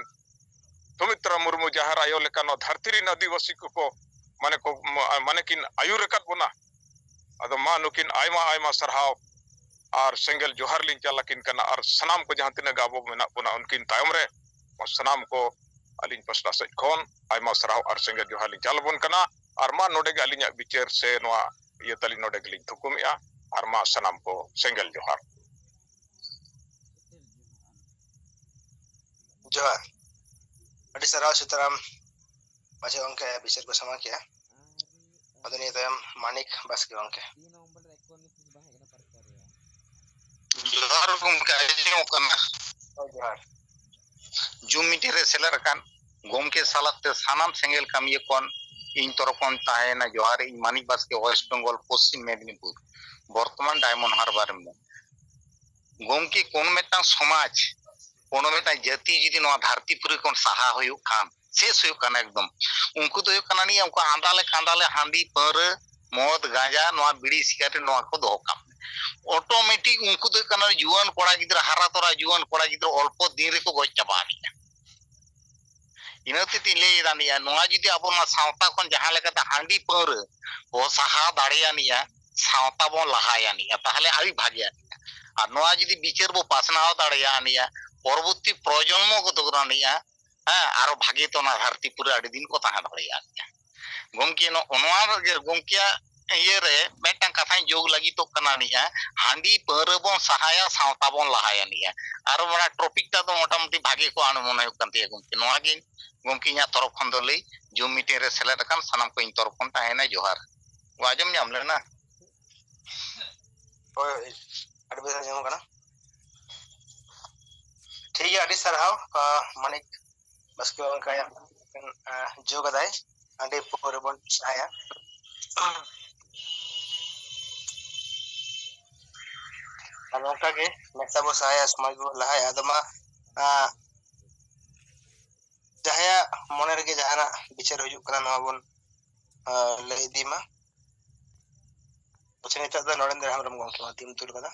ᱥᱩᱢᱤᱛᱨᱟ ᱢᱩᱨᱢᱩ ᱡᱟᱦᱮᱨ ᱟᱭᱳ ᱞᱮᱠᱟ ᱱᱚᱣᱟ ᱫᱷᱟᱹᱨᱛᱤ ᱨᱮᱱ ᱟᱹᱫᱤᱵᱟᱹᱥᱤ ᱠᱚᱠᱚ ᱢᱟᱱᱮ ᱠᱚ ᱢᱟᱱᱮ ᱠᱤᱱ ᱟᱹᱭᱩᱨ ᱟᱠᱟᱫ ᱵᱚᱱᱟ᱾ ᱟᱫᱚ ᱢᱟ ᱱᱩᱠᱤᱱ ᱟᱭᱢᱟ ᱟᱭᱢᱟ ᱥᱟᱨᱦᱟᱣ ᱟᱨ ᱥᱮᱸᱜᱮᱞ ᱡᱚᱦᱟᱨ ᱞᱤᱧ ᱪᱟᱞ ᱟᱹᱠᱤᱱ ᱠᱟᱱᱟ ᱟᱨ ᱥᱟᱱᱟᱢ ᱠᱚ ᱡᱟᱦᱟᱸ ᱛᱤᱱᱟᱹᱜ ᱜᱮ ᱟᱵᱚ ᱢᱮᱱᱟᱜ ᱵᱚᱱᱟ ᱩᱱᱠᱤᱱ ᱛᱟᱭᱚᱢ ᱨᱮ ᱥᱟᱱᱟᱢ ᱠᱚ ᱟᱹᱞᱤᱧ ᱯᱟᱥᱴᱟ ᱥᱮᱫ ᱠᱷᱚᱱ ᱟᱭᱢᱟ ᱥᱟᱨᱦᱟᱣ ᱟᱨ ᱥᱮᱸᱜᱮᱞ ᱡᱚᱦᱟᱨ ᱞᱤᱧ ᱪᱟᱞ ᱟᱵᱚᱱ ᱠᱟᱱᱟ᱾ ᱟᱨ ᱢᱟ ᱱᱚᱰᱮ ᱜᱮ ᱟᱹᱞᱤᱧᱟᱜ ᱵᱤᱪᱟᱹᱨ ᱥᱮ ᱱᱚᱣᱟ ᱤᱭᱟᱹ ᱛᱟᱹᱞᱤᱧ ᱱᱚᱰᱮ ᱜᱮᱞᱤᱧ ᱛᱷᱩᱠᱩᱢᱮᱜᱼᱟ᱾ ᱟᱨ ᱢᱟ ᱥᱟᱱᱟᱢ ᱠᱚ ᱥᱮᱸᱜᱮᱞ ᱡᱚᱦᱟᱨ᱾ ᱡᱚᱦᱟᱨ᱾ ᱟᱹᱰᱤ ᱥᱟᱨᱦᱟᱣ ᱥᱤᱛᱟᱨᱟᱢ ᱢᱟᱪᱮᱫ ᱜᱚᱢᱠᱮ ᱵᱤᱪᱟᱹᱨ ᱠᱚ ᱥᱟᱢᱟᱝ ᱠᱮᱜᱼᱟ᱾ ᱟᱫᱚ ᱱᱤᱭᱟᱹ ᱛᱟᱭᱚᱢ ᱢᱟᱱᱤᱠ ᱵᱟᱥᱠᱮ ᱜᱚᱢᱠᱮ᱾ ᱡᱚᱦᱟᱨ ᱜᱚᱢᱠᱮ, ᱟᱸᱡᱚᱢᱚᱜ ᱠᱟᱱᱟ? ᱦᱳᱭ, ᱡᱚᱦᱟᱨ᱾ ᱡᱩᱢ ᱢᱤᱴᱤᱝ ᱨᱮ ᱥᱮᱞᱮᱫ ᱟᱠᱟᱱ ᱜᱚᱢᱠᱮ ᱥᱟᱞᱟᱜ ᱛᱮ ᱥᱟᱱᱟᱢ ᱥᱮᱸᱜᱮᱞ ᱠᱟᱹᱢᱤᱭᱟᱹ ᱠᱷᱚᱱ ᱤᱧ ᱛᱚᱨᱚᱯ ᱠᱷᱚᱱ ᱛᱟᱦᱮᱸᱭᱮᱱᱟ ᱡᱚᱦᱟᱨ᱾ ᱤᱧ ᱢᱟᱱᱤᱠ ᱵᱟᱥᱠᱮ, ᱳᱭᱮᱥᱴ ᱵᱮᱝᱜᱚᱞ, ᱯᱚᱥᱪᱤᱢ ᱢᱮᱫᱽᱱᱤᱯᱩᱨ, ᱵᱚᱨᱛᱚᱢᱟᱱ ᱰᱟᱭᱢᱚᱱᱰ ᱦᱟᱨᱵᱟᱨ ᱨᱮ ᱢᱮᱱᱟᱜᱼᱟ᱾ ᱜᱚᱢᱠᱮ, ᱠᱳᱱᱳ ᱢᱤᱫᱴᱟᱝ ᱥᱚᱢᱟᱡᱽ, ᱠᱳᱱᱳ ᱢᱤᱫᱴᱟᱝ ᱡᱟᱹᱛᱤ ᱡᱩᱫᱤ ᱱᱚᱣᱟ ᱫᱷᱟᱹᱨᱛᱤ ᱯᱩᱨᱤ ᱠᱷᱚᱱ ᱥᱟᱦᱟ ᱦᱩᱭᱩᱜ ᱠᱷᱟᱱ, ᱥᱮᱥ ᱦᱩᱭᱩᱜ ᱠᱟᱱᱟ ᱮᱠᱫᱚᱢ, ᱩᱱᱠᱩ ᱫᱚ ᱦᱩᱭᱩᱜ ᱠᱟᱱᱟ ᱱᱤᱭᱟᱹ ᱩᱱᱠᱩ ᱟᱸᱫᱟᱞᱮ ᱠᱟᱸᱫᱟᱞᱮ ᱦᱟᱺᱰᱤ, ᱯᱟᱹᱣᱨᱟᱹ, ᱢᱚᱫ, ᱜᱟᱸᱡᱟ, ᱱᱚᱣᱟ ᱵᱤᱲᱤ, ᱥᱤᱜᱟᱨᱮᱴ, ᱱᱚᱣᱟ ᱠᱚ ᱫᱚᱦᱚ ᱠᱟᱜ ᱢᱮ᱾ ᱚᱴᱳᱢᱮᱴᱤᱠ ᱩᱱᱠᱩ ᱫᱚ ᱦᱩᱭᱩᱜ ᱠᱟᱱᱟ ᱡᱩᱣᱟᱹᱱ ᱠᱚᱲᱟ ᱜᱤᱫᱽᱨᱟᱹ, ᱦᱟᱨᱟ ᱛᱚᱨᱟ ᱡᱩᱣᱟᱹᱱ ᱠᱚᱲᱟ ᱜᱤᱫᱽᱨᱟᱹ ᱚᱞᱯᱚ ᱫᱤᱱ ᱨᱮᱠᱚ ᱜᱚᱡ ᱪᱟᱵᱟ ᱟᱹᱱᱤᱡᱼᱟ᱾ ᱤᱱᱟᱹ ᱦᱚᱛᱮᱡ ᱛᱤᱧ ᱞᱟᱹᱭ ᱮᱫᱟ ᱱᱤᱭᱟᱹ, ᱱᱚᱣᱟ ᱡᱩᱫᱤ ᱟᱵᱚ ᱱᱚᱣᱟ ᱥᱟᱶᱛᱟ ᱠᱷᱚᱱ ᱡᱟᱦᱟᱸ ᱞᱮᱠᱟᱛᱮ ᱦᱟᱺᱰᱤ ᱯᱟᱹᱣᱨᱟᱹ ᱵᱚ ᱥᱟᱦᱟ ᱫᱟᱲᱮᱭᱟᱱᱤᱡᱼᱟ, ᱥᱟᱶᱛᱟ ᱵᱚᱱ ᱞᱟᱦᱟᱭᱟ ᱱᱤᱭᱟ, ᱛᱟᱦᱚᱞᱮ ᱟᱹᱰᱤ ᱵᱷᱟᱜᱮᱭᱟ ᱱᱤᱭᱟ᱾ ᱟᱨ ᱱᱚᱣᱟ ᱡᱩᱫᱤ ᱵᱤᱪᱟᱹᱨ ᱵᱚ ᱯᱟᱥᱱᱟᱣ ᱫᱟᱲᱮᱭᱟᱜᱼᱟ ᱱᱤᱭᱟ, ᱯᱚᱨᱚᱵᱚᱨᱛᱤ ᱯᱨᱚᱡᱚᱱᱢᱚ ᱠᱚᱫᱚ ᱱᱤᱭᱟ, ᱦᱮᱸ, ᱟᱨᱚ ᱵᱷᱟᱜᱮ ᱛᱮ ᱚᱱᱟ ᱫᱷᱟᱹᱨᱛᱤ ᱯᱩᱨᱤ ᱟᱹᱰᱤ ᱫᱤᱱ ᱠᱚ ᱛᱟᱦᱮᱸ ᱫᱟᱲᱮᱭᱟᱜᱼᱟ ᱱᱤᱭᱟ᱾ ᱜᱚᱢᱠᱮ, ᱱᱚᱜᱼᱚ ᱱᱚᱣᱟ ᱨᱮᱜᱮ ᱜᱚᱢᱠᱮᱭᱟᱜ ᱤᱭᱟᱹ ᱨᱮ ᱢᱤᱫᱴᱟᱝ ᱠᱟᱛᱷᱟᱧ ᱡᱳᱜᱽ ᱞᱟᱹᱜᱤᱫᱚᱜ ᱠᱟᱱᱟ ᱱᱤᱭᱟ, ᱦᱟᱺᱰᱤ ᱯᱟᱹᱣᱨᱟᱹ ᱵᱚᱱ ᱥᱟᱦᱟᱭᱟ, ᱥᱟᱶᱛᱟ ᱵᱚᱱ ᱞᱟᱦᱟᱭᱟ ᱱᱤᱭᱟ᱾ ᱟᱨᱚ ᱚᱱᱟ ᱴᱚᱯᱤᱠ ᱴᱟᱜ ᱫᱚ ᱢᱚᱴᱟᱢᱩᱴᱤ ᱵᱷᱟᱜᱮ ᱠᱚ ᱟᱬᱜᱚ ᱢᱚᱱᱮ ᱦᱩᱭᱩᱜ ᱠᱟᱱ ᱛᱤᱧᱟᱹ ᱜᱚᱢᱠᱮ᱾ ᱱᱚᱣᱟ ᱜᱮ ᱜᱚᱢᱠᱮ ᱤᱧᱟᱹᱜ ᱛᱚᱨᱚᱯ ᱠᱷᱚᱱ ᱫᱚ ᱞᱟᱹᱭ, ᱡᱩᱢ ᱢᱤᱴᱤᱝ ᱨᱮ ᱥᱮᱞᱮᱫ ᱟᱠᱟᱱ ᱥᱟᱱᱟᱢ ᱠᱚ ᱤᱧ ᱛᱚᱨᱚᱯ ᱠᱷᱚᱱ ᱛᱟᱦᱮᱸᱭᱮᱱᱟ ᱡᱚᱦᱟᱨ᱾ ᱟᱸᱡᱚᱢ ᱧᱟᱢ ᱞᱮᱱᱟ? ᱦᱳᱭ, ᱦᱳᱭ, ᱟᱹᱰᱤ ᱵᱮᱥ ᱟᱸᱡᱚᱢᱚᱜ ᱠᱟᱱᱟ᱾ ᱴᱷᱤᱠ ᱜᱮᱭᱟ, ᱟᱹᱰᱤ ᱥᱟᱨᱦᱟᱣ, ᱟᱸ, ᱢᱟᱱᱤᱠ ᱵᱟᱥᱠᱮ ᱵᱟᱵᱟ ᱠᱟᱭᱟ, ᱟᱸ, ᱡᱳᱜ ᱟᱫᱟᱭ, ᱦᱟᱺᱰᱤ ᱯᱟᱹᱣᱨᱟᱹ ᱵᱚᱱ ᱥᱟᱦᱟᱭᱟ᱾ ᱟᱨ ᱱᱚᱝᱠᱟ ᱜᱮ ᱱᱮᱥᱟ ᱵᱚ ᱥᱟᱦᱟᱭᱟ, ᱥᱚᱢᱟᱡᱽ ᱵᱚ ᱞᱟᱦᱟᱭᱟ᱾ ᱟᱫᱚ ᱢᱟ, ᱟᱸ, ᱡᱟᱦᱟᱸᱭᱟᱜ ᱢᱚᱱᱮ ᱨᱮᱜᱮ ᱡᱟᱦᱟᱱᱟᱜ ᱵᱤᱪᱟᱹᱨ ᱦᱤᱡᱩᱜ ᱠᱟᱱᱟ, ᱱᱚᱣᱟ ᱵᱚᱱ, ᱟᱸ, ᱞᱟᱹᱭ ᱤᱫᱤ ᱢᱟ᱾ ᱟᱪᱪᱷᱟ, ᱱᱤᱛᱚᱜ ᱫᱚ ᱱᱚᱨᱮᱱᱫᱨᱚ ᱦᱮᱢᱵᱨᱚᱢ ᱜᱚᱢᱠᱮ ᱢᱟ ᱛᱤᱢ ᱛᱩᱞ ᱠᱟᱫᱟ᱾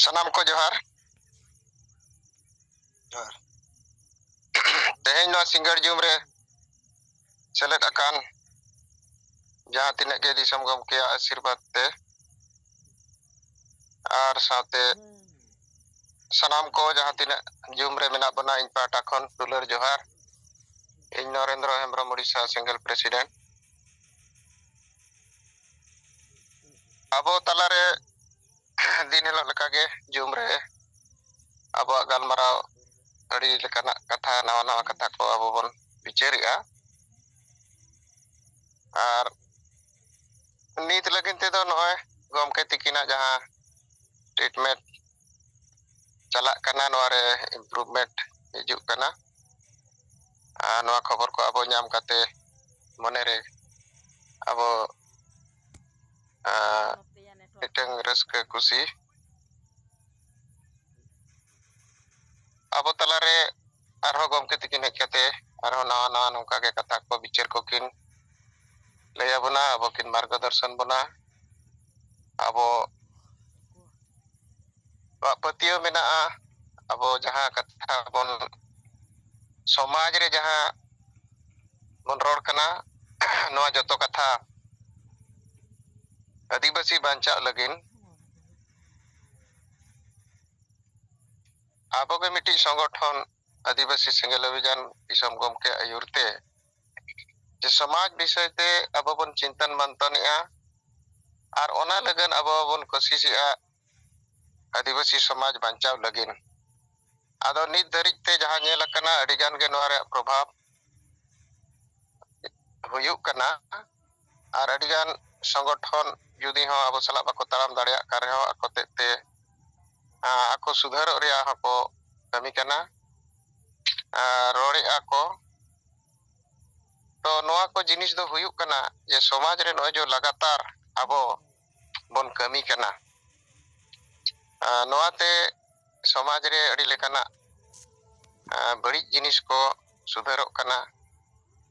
ᱥᱟᱱᱟᱢ ᱠᱚ ᱡᱚᱦᱟᱨ᱾ ᱡᱚᱦᱟᱨ᱾ ᱛᱮᱦᱮᱧ ᱱᱚᱣᱟ ᱥᱤᱸᱜᱟᱹᱲ ᱡᱩᱢ ᱨᱮ ᱥᱮᱞᱮᱫ ᱟᱠᱟᱱ ᱡᱟᱦᱟᱸ ᱛᱤᱱᱟᱹᱜ ᱜᱮ ᱫᱤᱥᱚᱢ ᱜᱚᱢᱠᱮᱭᱟᱜ ᱟᱥᱤᱨᱵᱟᱫᱽ ᱛᱮ ᱟᱨ ᱥᱟᱶᱛᱮ ᱥᱟᱱᱟᱢ ᱠᱚ ᱡᱟᱦᱟᱸ ᱛᱤᱱᱟᱹᱜ ᱡᱩᱢ ᱨᱮ ᱢᱮᱱᱟᱜ ᱵᱚᱱᱟ, ᱤᱧ ᱯᱟᱦᱴᱟ ᱠᱷᱚᱱ ᱫᱩᱞᱟᱹᱲ ᱡᱚᱦᱟᱨ᱾ ᱤᱧ ᱱᱚᱨᱮᱱᱫᱨᱚ ᱦᱮᱢᱵᱨᱚᱢ, ᱩᱲᱤᱥᱥᱟ ᱥᱮᱸᱜᱮᱞ ᱯᱨᱮᱥᱤᱰᱮᱱᱴ᱾ ᱟᱵᱚ ᱛᱟᱞᱟᱨᱮ ᱫᱤᱱ ᱦᱤᱞᱳᱜ ᱞᱮᱠᱟᱜᱮ ᱡᱩᱢ ᱨᱮ ᱟᱵᱚᱣᱟᱜ ᱜᱟᱞᱢᱟᱨᱟᱣ, ᱟᱹᱰᱤ ᱞᱮᱠᱟᱱᱟᱜ ᱠᱟᱛᱷᱟ, ᱱᱟᱣᱟ ᱱᱟᱣᱟ ᱠᱟᱛᱷᱟ ᱠᱚ ᱟᱵᱚ ᱵᱚᱱ ᱵᱤᱪᱟᱹᱨᱮᱜᱼᱟ᱾ ᱟᱨ ᱱᱤᱛ ᱞᱟᱹᱜᱤᱫ ᱛᱮᱫᱚ ᱱᱚᱜᱼᱚᱭ ᱜᱚᱢᱠᱮ ᱛᱤᱠᱤᱱᱟᱜ ᱡᱟᱦᱟᱸ ᱴᱨᱤᱴᱢᱮᱱᱴ ᱪᱟᱞᱟᱜ ᱠᱟᱱᱟ, ᱱᱚᱣᱟ ᱨᱮ ᱤᱢᱯᱨᱩᱵᱷᱢᱮᱱᱴ ᱦᱤᱡᱩᱜ ᱠᱟᱱᱟ᱾ ᱟᱨ ᱱᱚᱣᱟ ᱠᱷᱚᱵᱚᱨ ᱠᱚ ᱟᱵᱚ ᱧᱟᱢ ᱠᱟᱛᱮ ᱢᱚᱱᱮᱨᱮ ᱟᱵᱚ, ᱟᱸ, ᱢᱤᱫᱴᱟᱝ ᱨᱟᱹᱥᱠᱟᱹ ᱠᱩᱥᱤ᱾ ᱟᱵᱚ ᱛᱟᱞᱟᱨᱮ ᱟᱨᱦᱚᱸ ᱜᱚᱢᱠᱮ ᱛᱤᱠᱤᱱ ᱦᱮᱡ ᱠᱟᱛᱮ ᱟᱨᱦᱚᱸ ᱱᱟᱣᱟ ᱱᱟᱣᱟ ᱱᱚᱝᱠᱟ ᱜᱮ ᱠᱟᱛᱷᱟ ᱠᱚ ᱵᱤᱪᱟᱹᱨ ᱠᱚᱠᱤᱱ ᱞᱟᱹᱭ ᱟᱵᱚᱱᱟ, ᱟᱵᱚ ᱠᱤᱱ ᱢᱟᱨᱜᱚᱫᱚᱨᱥᱚᱱ ᱵᱚᱱᱟ᱾ ᱟᱵᱚᱣᱟᱜ ᱯᱟᱹᱛᱭᱟᱹᱣ ᱢᱮᱱᱟᱜᱼᱟ, ᱟᱵᱚ ᱡᱟᱦᱟᱸ ᱠᱟᱛᱷᱟ ᱵᱚᱱ, ᱥᱚᱢᱟᱡᱽ ᱨᱮ ᱡᱟᱦᱟᱸ ᱵᱚᱱ ᱨᱚᱲ ᱠᱟᱱᱟ, ᱱᱚᱣᱟ ᱡᱚᱛᱚ ᱠᱟᱛᱷᱟ ᱟᱹᱫᱤᱵᱟᱹᱥᱤ ᱵᱟᱧᱪᱟᱜ ᱞᱟᱹᱜᱤᱫ ᱟᱵᱚᱜᱮ ᱢᱤᱫᱴᱤᱡ ᱥᱚᱝᱜᱚᱴᱷᱚᱱ, ᱟᱹᱫᱤᱵᱟᱹᱥᱤ ᱥᱮᱸᱜᱮᱞ ᱚᱵᱷᱤᱡᱟᱱ, ᱫᱤᱥᱚᱢ ᱜᱚᱢᱠᱮ ᱟᱹᱭᱩᱨ ᱛᱮ, ᱡᱮ ᱥᱚᱢᱟᱡᱽ ᱵᱤᱥᱚᱭ ᱛᱮ ᱟᱵᱚ ᱵᱚᱱ ᱪᱤᱱᱛᱟᱹᱱ ᱢᱟᱱᱛᱷᱚᱱᱮᱜᱼᱟ ᱟᱨ ᱚᱱᱟ ᱞᱟᱹᱜᱤᱫ ᱟᱵᱚ ᱵᱚᱱ ᱠᱳᱥᱤᱥᱮᱜᱼᱟ ᱟᱹᱫᱤᱵᱟᱹᱥᱤ ᱥᱚᱢᱟᱡᱽ ᱵᱟᱧᱪᱟᱣ ᱞᱟᱹᱜᱤᱫ᱾ ᱟᱫᱚ ᱱᱤᱛ ᱫᱷᱟᱹᱨᱤᱡ ᱛᱮ ᱡᱟᱦᱟᱸ ᱧᱮᱞ ᱟᱠᱟᱱᱟ, ᱟᱹᱰᱤ ᱜᱟᱱ ᱜᱮ ᱱᱚᱣᱟ ᱨᱮᱭᱟᱜ ᱯᱨᱚᱵᱷᱟᱵᱽ ᱦᱩᱭᱩᱜ ᱠᱟᱱᱟ᱾ ᱟᱨ ᱟᱹᱰᱤ ᱜᱟᱱ ᱥᱚᱝᱜᱚᱴᱷᱚᱱ ᱡᱩᱫᱤ ᱦᱚᱸ ᱟᱵᱚ ᱥᱟᱞᱟᱜ ᱵᱟᱠᱚ ᱛᱟᱲᱟᱢ ᱫᱟᱲᱮᱭᱟᱜ ᱠᱟᱱ ᱨᱮᱦᱚᱸ, ᱟᱠᱚ ᱛᱮᱫ ᱛᱮ, ᱟ, ᱟᱠᱚ ᱥᱩᱫᱷᱟᱹᱨᱚᱜ ᱨᱮᱭᱟᱜ ᱦᱚᱸᱠᱚ ᱠᱟᱹᱢᱤ ᱠᱟᱱᱟ, ᱟ, ᱨᱚᱲᱮᱜᱼᱟ ᱠᱚ᱾ ᱛᱚ ᱱᱚᱣᱟ ᱠᱚ ᱡᱤᱱᱤᱥ ᱫᱚ ᱦᱩᱭᱩᱜ ᱠᱟᱱᱟ ᱡᱮ ᱥᱚᱢᱟᱡᱽ ᱨᱮ ᱱᱚᱜᱼᱚᱭ ᱡᱮ ᱞᱟᱜᱟᱛᱟᱨ ᱟᱵᱚ ᱵᱚᱱ ᱠᱟᱹᱢᱤ ᱠᱟᱱᱟ, ᱟ, ᱱᱚᱣᱟᱛᱮ ᱥᱚᱢᱟᱡᱽ ᱨᱮ ᱟᱹᱰᱤ ᱞᱮᱠᱟᱱᱟᱜ, ᱟ, ᱵᱟᱹᱲᱤᱡ ᱡᱤᱱᱤᱥ ᱠᱚ ᱥᱩᱫᱷᱟᱹᱨᱚᱜ ᱠᱟᱱᱟ,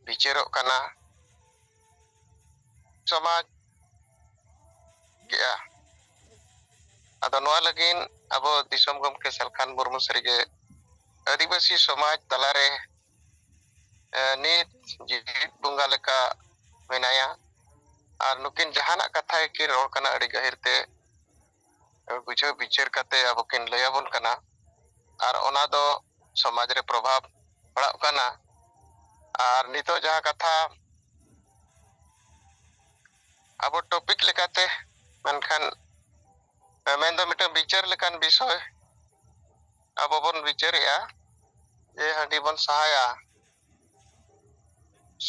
ᱵᱤᱪᱟᱹᱨᱚᱜ ᱠᱟᱱᱟ, ᱥᱚᱢᱟᱡᱽ ᱠᱮᱜᱼᱟ᱾ ᱟᱫᱚ ᱱᱚᱣᱟ ᱞᱟᱹᱜᱤᱫ ᱟᱵᱚ ᱫᱤᱥᱚᱢ ᱜᱚᱢᱠᱮ ᱥᱟᱞᱠᱷᱟᱱ ᱢᱩᱨᱢᱩ ᱥᱟᱹᱨᱤᱜᱮ ᱟᱹᱫᱤᱵᱟᱹᱥᱤ ᱥᱚᱢᱟᱡᱽ ᱛᱟᱞᱟᱨᱮ, ᱮ, ᱱᱤᱛ ᱡᱤᱣᱤᱫ ᱵᱚᱸᱜᱟ ᱞᱮᱠᱟ ᱢᱮᱱᱟᱭᱟ᱾ ᱟᱨ ᱱᱩᱠᱤᱱ ᱡᱟᱦᱟᱱᱟᱜ ᱠᱟᱛᱷᱟ ᱜᱮᱠᱤᱱ ᱨᱚᱲ ᱠᱟᱱᱟ ᱟᱹᱰᱤ ᱜᱟᱹᱦᱤᱨ ᱛᱮ, ᱵᱩᱡᱷᱟᱹᱣ ᱵᱤᱪᱟᱹᱨ ᱠᱟᱛᱮ ᱟᱵᱚ ᱠᱤᱱ ᱞᱟᱹᱭ ᱟᱵᱚᱱ ᱠᱟᱱᱟ᱾ ᱟᱨ ᱚᱱᱟ ᱫᱚ ᱥᱚᱢᱟᱡᱽ ᱨᱮ ᱯᱨᱚᱵᱷᱟᱵᱽ ᱯᱟᱲᱟᱜ ᱠᱟᱱᱟ᱾ ᱟᱨ ᱱᱤᱛᱚᱜ ᱡᱟᱦᱟᱸ ᱠᱟᱛᱷᱟ ᱟᱵᱚ ᱴᱚᱯᱤᱠ ᱞᱮᱠᱟᱛᱮ, ᱢᱮᱱᱠᱷᱟᱱ, ᱮ, ᱢᱮᱱᱫᱚ ᱢᱤᱫᱴᱟᱝ ᱵᱤᱪᱟᱹᱨ ᱞᱮᱠᱟᱱ ᱵᱤᱥᱚᱭ ᱟᱵᱚ ᱵᱚᱱ ᱵᱤᱪᱟᱹᱨᱮᱜᱼᱟ ᱡᱮ ᱦᱟᱺᱰᱤ ᱵᱚᱱ ᱥᱟᱦᱟᱭᱟ,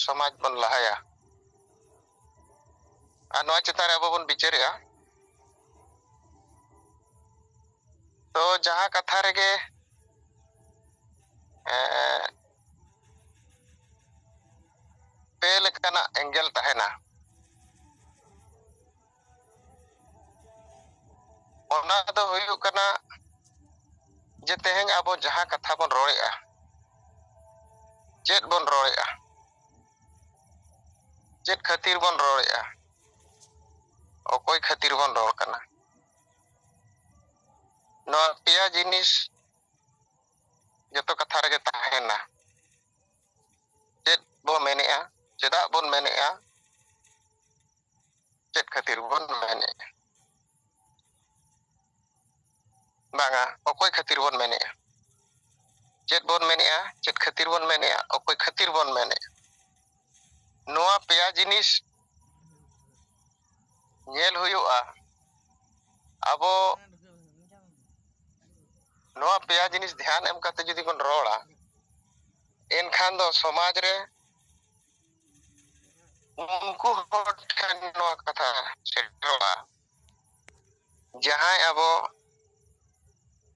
ᱥᱚᱢᱟᱡᱽ ᱵᱚᱱ ᱞᱟᱦᱟᱭᱟ᱾ ᱟᱨ ᱱᱚᱣᱟ ᱪᱮᱛᱟᱱ ᱨᱮ ᱟᱵᱚ ᱵᱚᱱ ᱵᱤᱪᱟᱹᱨᱮᱜᱼᱟ᱾ ᱛᱚ ᱡᱟᱦᱟᱸ ᱠᱟᱛᱷᱟ ᱨᱮᱜᱮ, ᱮ, ᱯᱮ ᱞᱮᱠᱟᱱᱟᱜ ᱮᱝᱜᱮᱞ ᱛᱟᱦᱮᱱᱟ᱾ ᱚᱱᱟ ᱫᱚ ᱦᱩᱭᱩᱜ ᱠᱟᱱᱟ ᱡᱮ ᱛᱮᱦᱮᱧ ᱟᱵᱚ ᱡᱟᱦᱟᱸ ᱠᱟᱛᱷᱟ ᱵᱚᱱ ᱨᱚᱲᱮᱜᱼᱟ, ᱪᱮᱫ ᱵᱚᱱ ᱨᱚᱲᱮᱜᱼᱟ, ᱪᱮᱫ ᱠᱷᱟᱹᱛᱤᱨ ᱵᱚᱱ ᱨᱚᱲᱮᱜᱼᱟ, ᱚᱠᱚᱭ ᱠᱷᱟᱹᱛᱤᱨ ᱵᱚᱱ ᱨᱚᱲ ᱠᱟᱱᱟ? ᱱᱚᱣᱟ ᱯᱮᱭᱟ ᱡᱤᱱᱤᱥ ᱡᱚᱛᱚ ᱠᱟᱛᱷᱟ ᱨᱮᱜᱮ ᱛᱟᱦᱮᱱᱟ᱾ ᱪᱮᱫ ᱵᱚ ᱢᱮᱱᱮᱜᱼᱟ, ᱪᱮᱫᱟᱜ ᱵᱚᱱ ᱢᱮᱱᱮᱜᱼᱟ, ᱪᱮᱫ ᱠᱷᱟᱹᱛᱤᱨ ᱵᱚᱱ ᱢᱮᱱᱮᱜᱼᱟ? ᱵᱟᱝᱟ, ᱚᱠᱚᱭ ᱠᱷᱟᱹᱛᱤᱨ ᱵᱚᱱ ᱢᱮᱱᱮᱜᱼᱟ? ᱪᱮᱫ ᱵᱚᱱ ᱢᱮᱱᱮᱜᱼᱟ, ᱪᱮᱫ ᱠᱷᱟᱹᱛᱤᱨ ᱵᱚᱱ ᱢᱮᱱᱮᱜᱼᱟ, ᱚᱠᱚᱭ ᱠᱷᱟᱹᱛᱤᱨ ᱵᱚᱱ ᱢᱮᱱᱮᱜᱼᱟ? ᱱᱚᱣᱟ ᱯᱮᱭᱟ ᱡᱤᱱᱤᱥ ᱧᱮᱞ ᱦᱩᱭᱩᱜᱼᱟ᱾ ᱟᱵᱚ ᱱᱚᱣᱟ ᱯᱮᱭᱟ ᱡᱤᱱᱤᱥ ᱫᱷᱮᱭᱟᱱ ᱮᱢ ᱠᱟᱛᱮ ᱡᱩᱫᱤ ᱵᱚᱱ ᱨᱚᱲᱟ, ᱮᱱᱠᱷᱟᱱ ᱫᱚ ᱥᱚᱢᱟᱡᱽ ᱨᱮ ᱩᱱᱠᱩ ᱦᱚᱲ ᱴᱷᱮᱱ ᱱᱚᱣᱟ ᱠᱟᱛᱷᱟ ᱥᱮᱴᱮᱨᱚᱜᱼᱟ, ᱡᱟᱦᱟᱸᱭ ᱟᱵᱚ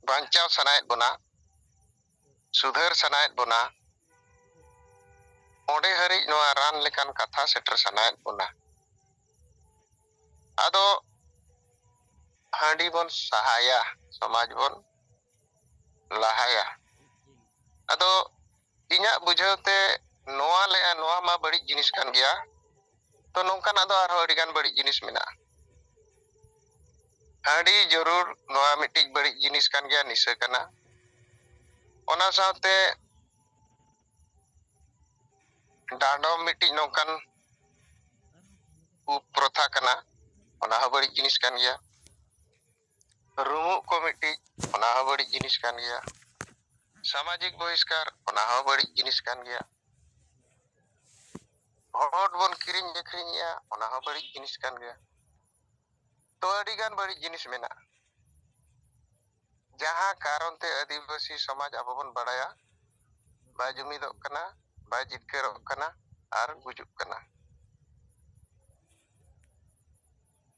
ᱵᱟᱧᱪᱟᱣ ᱥᱟᱱᱟᱭᱮᱫ ᱵᱚᱱᱟ, ᱥᱩᱫᱷᱟᱹᱨ ᱥᱟᱱᱟᱭᱮᱫ ᱵᱚᱱᱟ, ᱚᱸᱰᱮ ᱦᱟᱹᱨᱤᱡ ᱱᱚᱣᱟ ᱨᱟᱱ ᱞᱮᱠᱟᱱ ᱠᱟᱛᱷᱟ ᱥᱮᱴᱮᱨ ᱥᱟᱱᱟᱭᱮᱫ ᱵᱚᱱᱟ᱾ ᱟᱫᱚ ᱦᱟᱺᱰᱤ ᱵᱚᱱ ᱥᱟᱦᱟᱭᱟ, ᱥᱚᱢᱟᱡᱽ ᱵᱚᱱ ᱞᱟᱦᱟᱭᱟ᱾ ᱟᱫᱚ ᱤᱧᱟᱹᱜ ᱵᱩᱡᱷᱟᱹᱣ ᱛᱮ ᱱᱚᱣᱟ ᱞᱮ, ᱱᱚᱣᱟ ᱢᱟ ᱵᱟᱹᱲᱤᱡ ᱡᱤᱱᱤᱥ ᱠᱟᱱ ᱜᱮᱭᱟ, ᱛᱚ ᱱᱚᱝᱠᱟᱱᱟᱜ ᱫᱚ ᱟᱨᱦᱚᱸ ᱟᱹᱰᱤᱜᱟᱱ ᱵᱟᱹᱲᱤᱡ ᱡᱤᱱᱤᱥ ᱢᱮᱱᱟᱜᱼᱟ᱾ ᱦᱟᱺᱰᱤ ᱡᱟᱹᱨᱩᱲ ᱱᱚᱣᱟ ᱢᱤᱫᱴᱤᱡ ᱵᱟᱹᱲᱤᱡ ᱡᱤᱱᱤᱥ ᱠᱟᱱ ᱜᱮᱭᱟ, ᱱᱤᱥᱟᱹ ᱠᱟᱱᱟ᱾ ᱚᱱᱟ ᱥᱟᱶᱛᱮ ᱰᱟᱸᱰᱚᱢ ᱢᱤᱫᱴᱤᱡ ᱱᱚᱝᱠᱟᱱ ᱠᱩᱯᱨᱚᱛᱷᱟ ᱠᱟᱱᱟ, ᱚᱱᱟ ᱦᱚᱸ ᱵᱟᱹᱲᱤᱡ ᱡᱤᱱᱤᱥ ᱠᱟᱱ ᱜᱮᱭᱟ᱾ ᱨᱩᱢᱩᱜ ᱠᱚ ᱢᱤᱫᱴᱤᱡ, ᱚᱱᱟ ᱦᱚᱸ ᱵᱟᱹᱲᱤᱡ ᱡᱤᱱᱤᱥ ᱠᱟᱱ ᱜᱮᱭᱟ᱾ ᱥᱟᱢᱟᱡᱤᱠ ᱵᱚᱦᱤᱥᱠᱟᱨ, ᱚᱱᱟ ᱦᱚᱸ ᱵᱟᱹᱲᱤᱡ ᱡᱤᱱᱤᱥ ᱠᱟᱱ ᱜᱮᱭᱟ᱾ ᱵᱷᱳᱴ ᱵᱚᱱ ᱠᱤᱨᱤᱧ ᱟᱹᱠᱷᱨᱤᱧᱮᱜᱼᱟ, ᱚᱱᱟ ᱦᱚᱸ ᱵᱟᱹᱲᱤᱡ ᱡᱤᱱᱤᱥ ᱠᱟᱱ ᱜᱮᱭᱟ᱾ ᱛᱚ ᱟᱹᱰᱤᱜᱟᱱ ᱵᱟᱹᱲᱤᱡ ᱡᱤᱱᱤᱥ ᱢᱮᱱᱟᱜᱼᱟ, ᱡᱟᱦᱟᱸ ᱠᱟᱨᱚᱱ ᱛᱮ ᱟᱹᱫᱤᱵᱟᱹᱥᱤ ᱥᱚᱢᱟᱡᱽ ᱟᱵᱚ ᱵᱚᱱ ᱵᱟᱲᱟᱭᱟ, ᱵᱟᱭ ᱡᱩᱢᱤᱫᱚᱜ ᱠᱟᱱᱟ, ᱵᱟᱭ ᱡᱤᱛᱠᱟᱹᱨᱚᱜ ᱠᱟᱱᱟ ᱟᱨ ᱜᱩᱡᱩᱜ ᱠᱟᱱᱟ᱾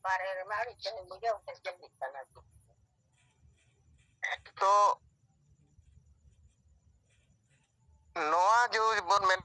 ᱵᱟᱨᱦᱮ ᱨᱮᱢᱟ ᱟᱹᱰᱤ ᱪᱮᱦᱨᱟ ᱵᱩᱡᱷᱟᱹᱣ ᱠᱮᱫ ᱜᱮ ᱦᱩᱭᱩᱜ ᱠᱟᱱᱟ᱾ ᱛᱚ ᱱᱚᱣᱟ ᱡᱮ ᱵᱚᱱ ᱢᱮᱱ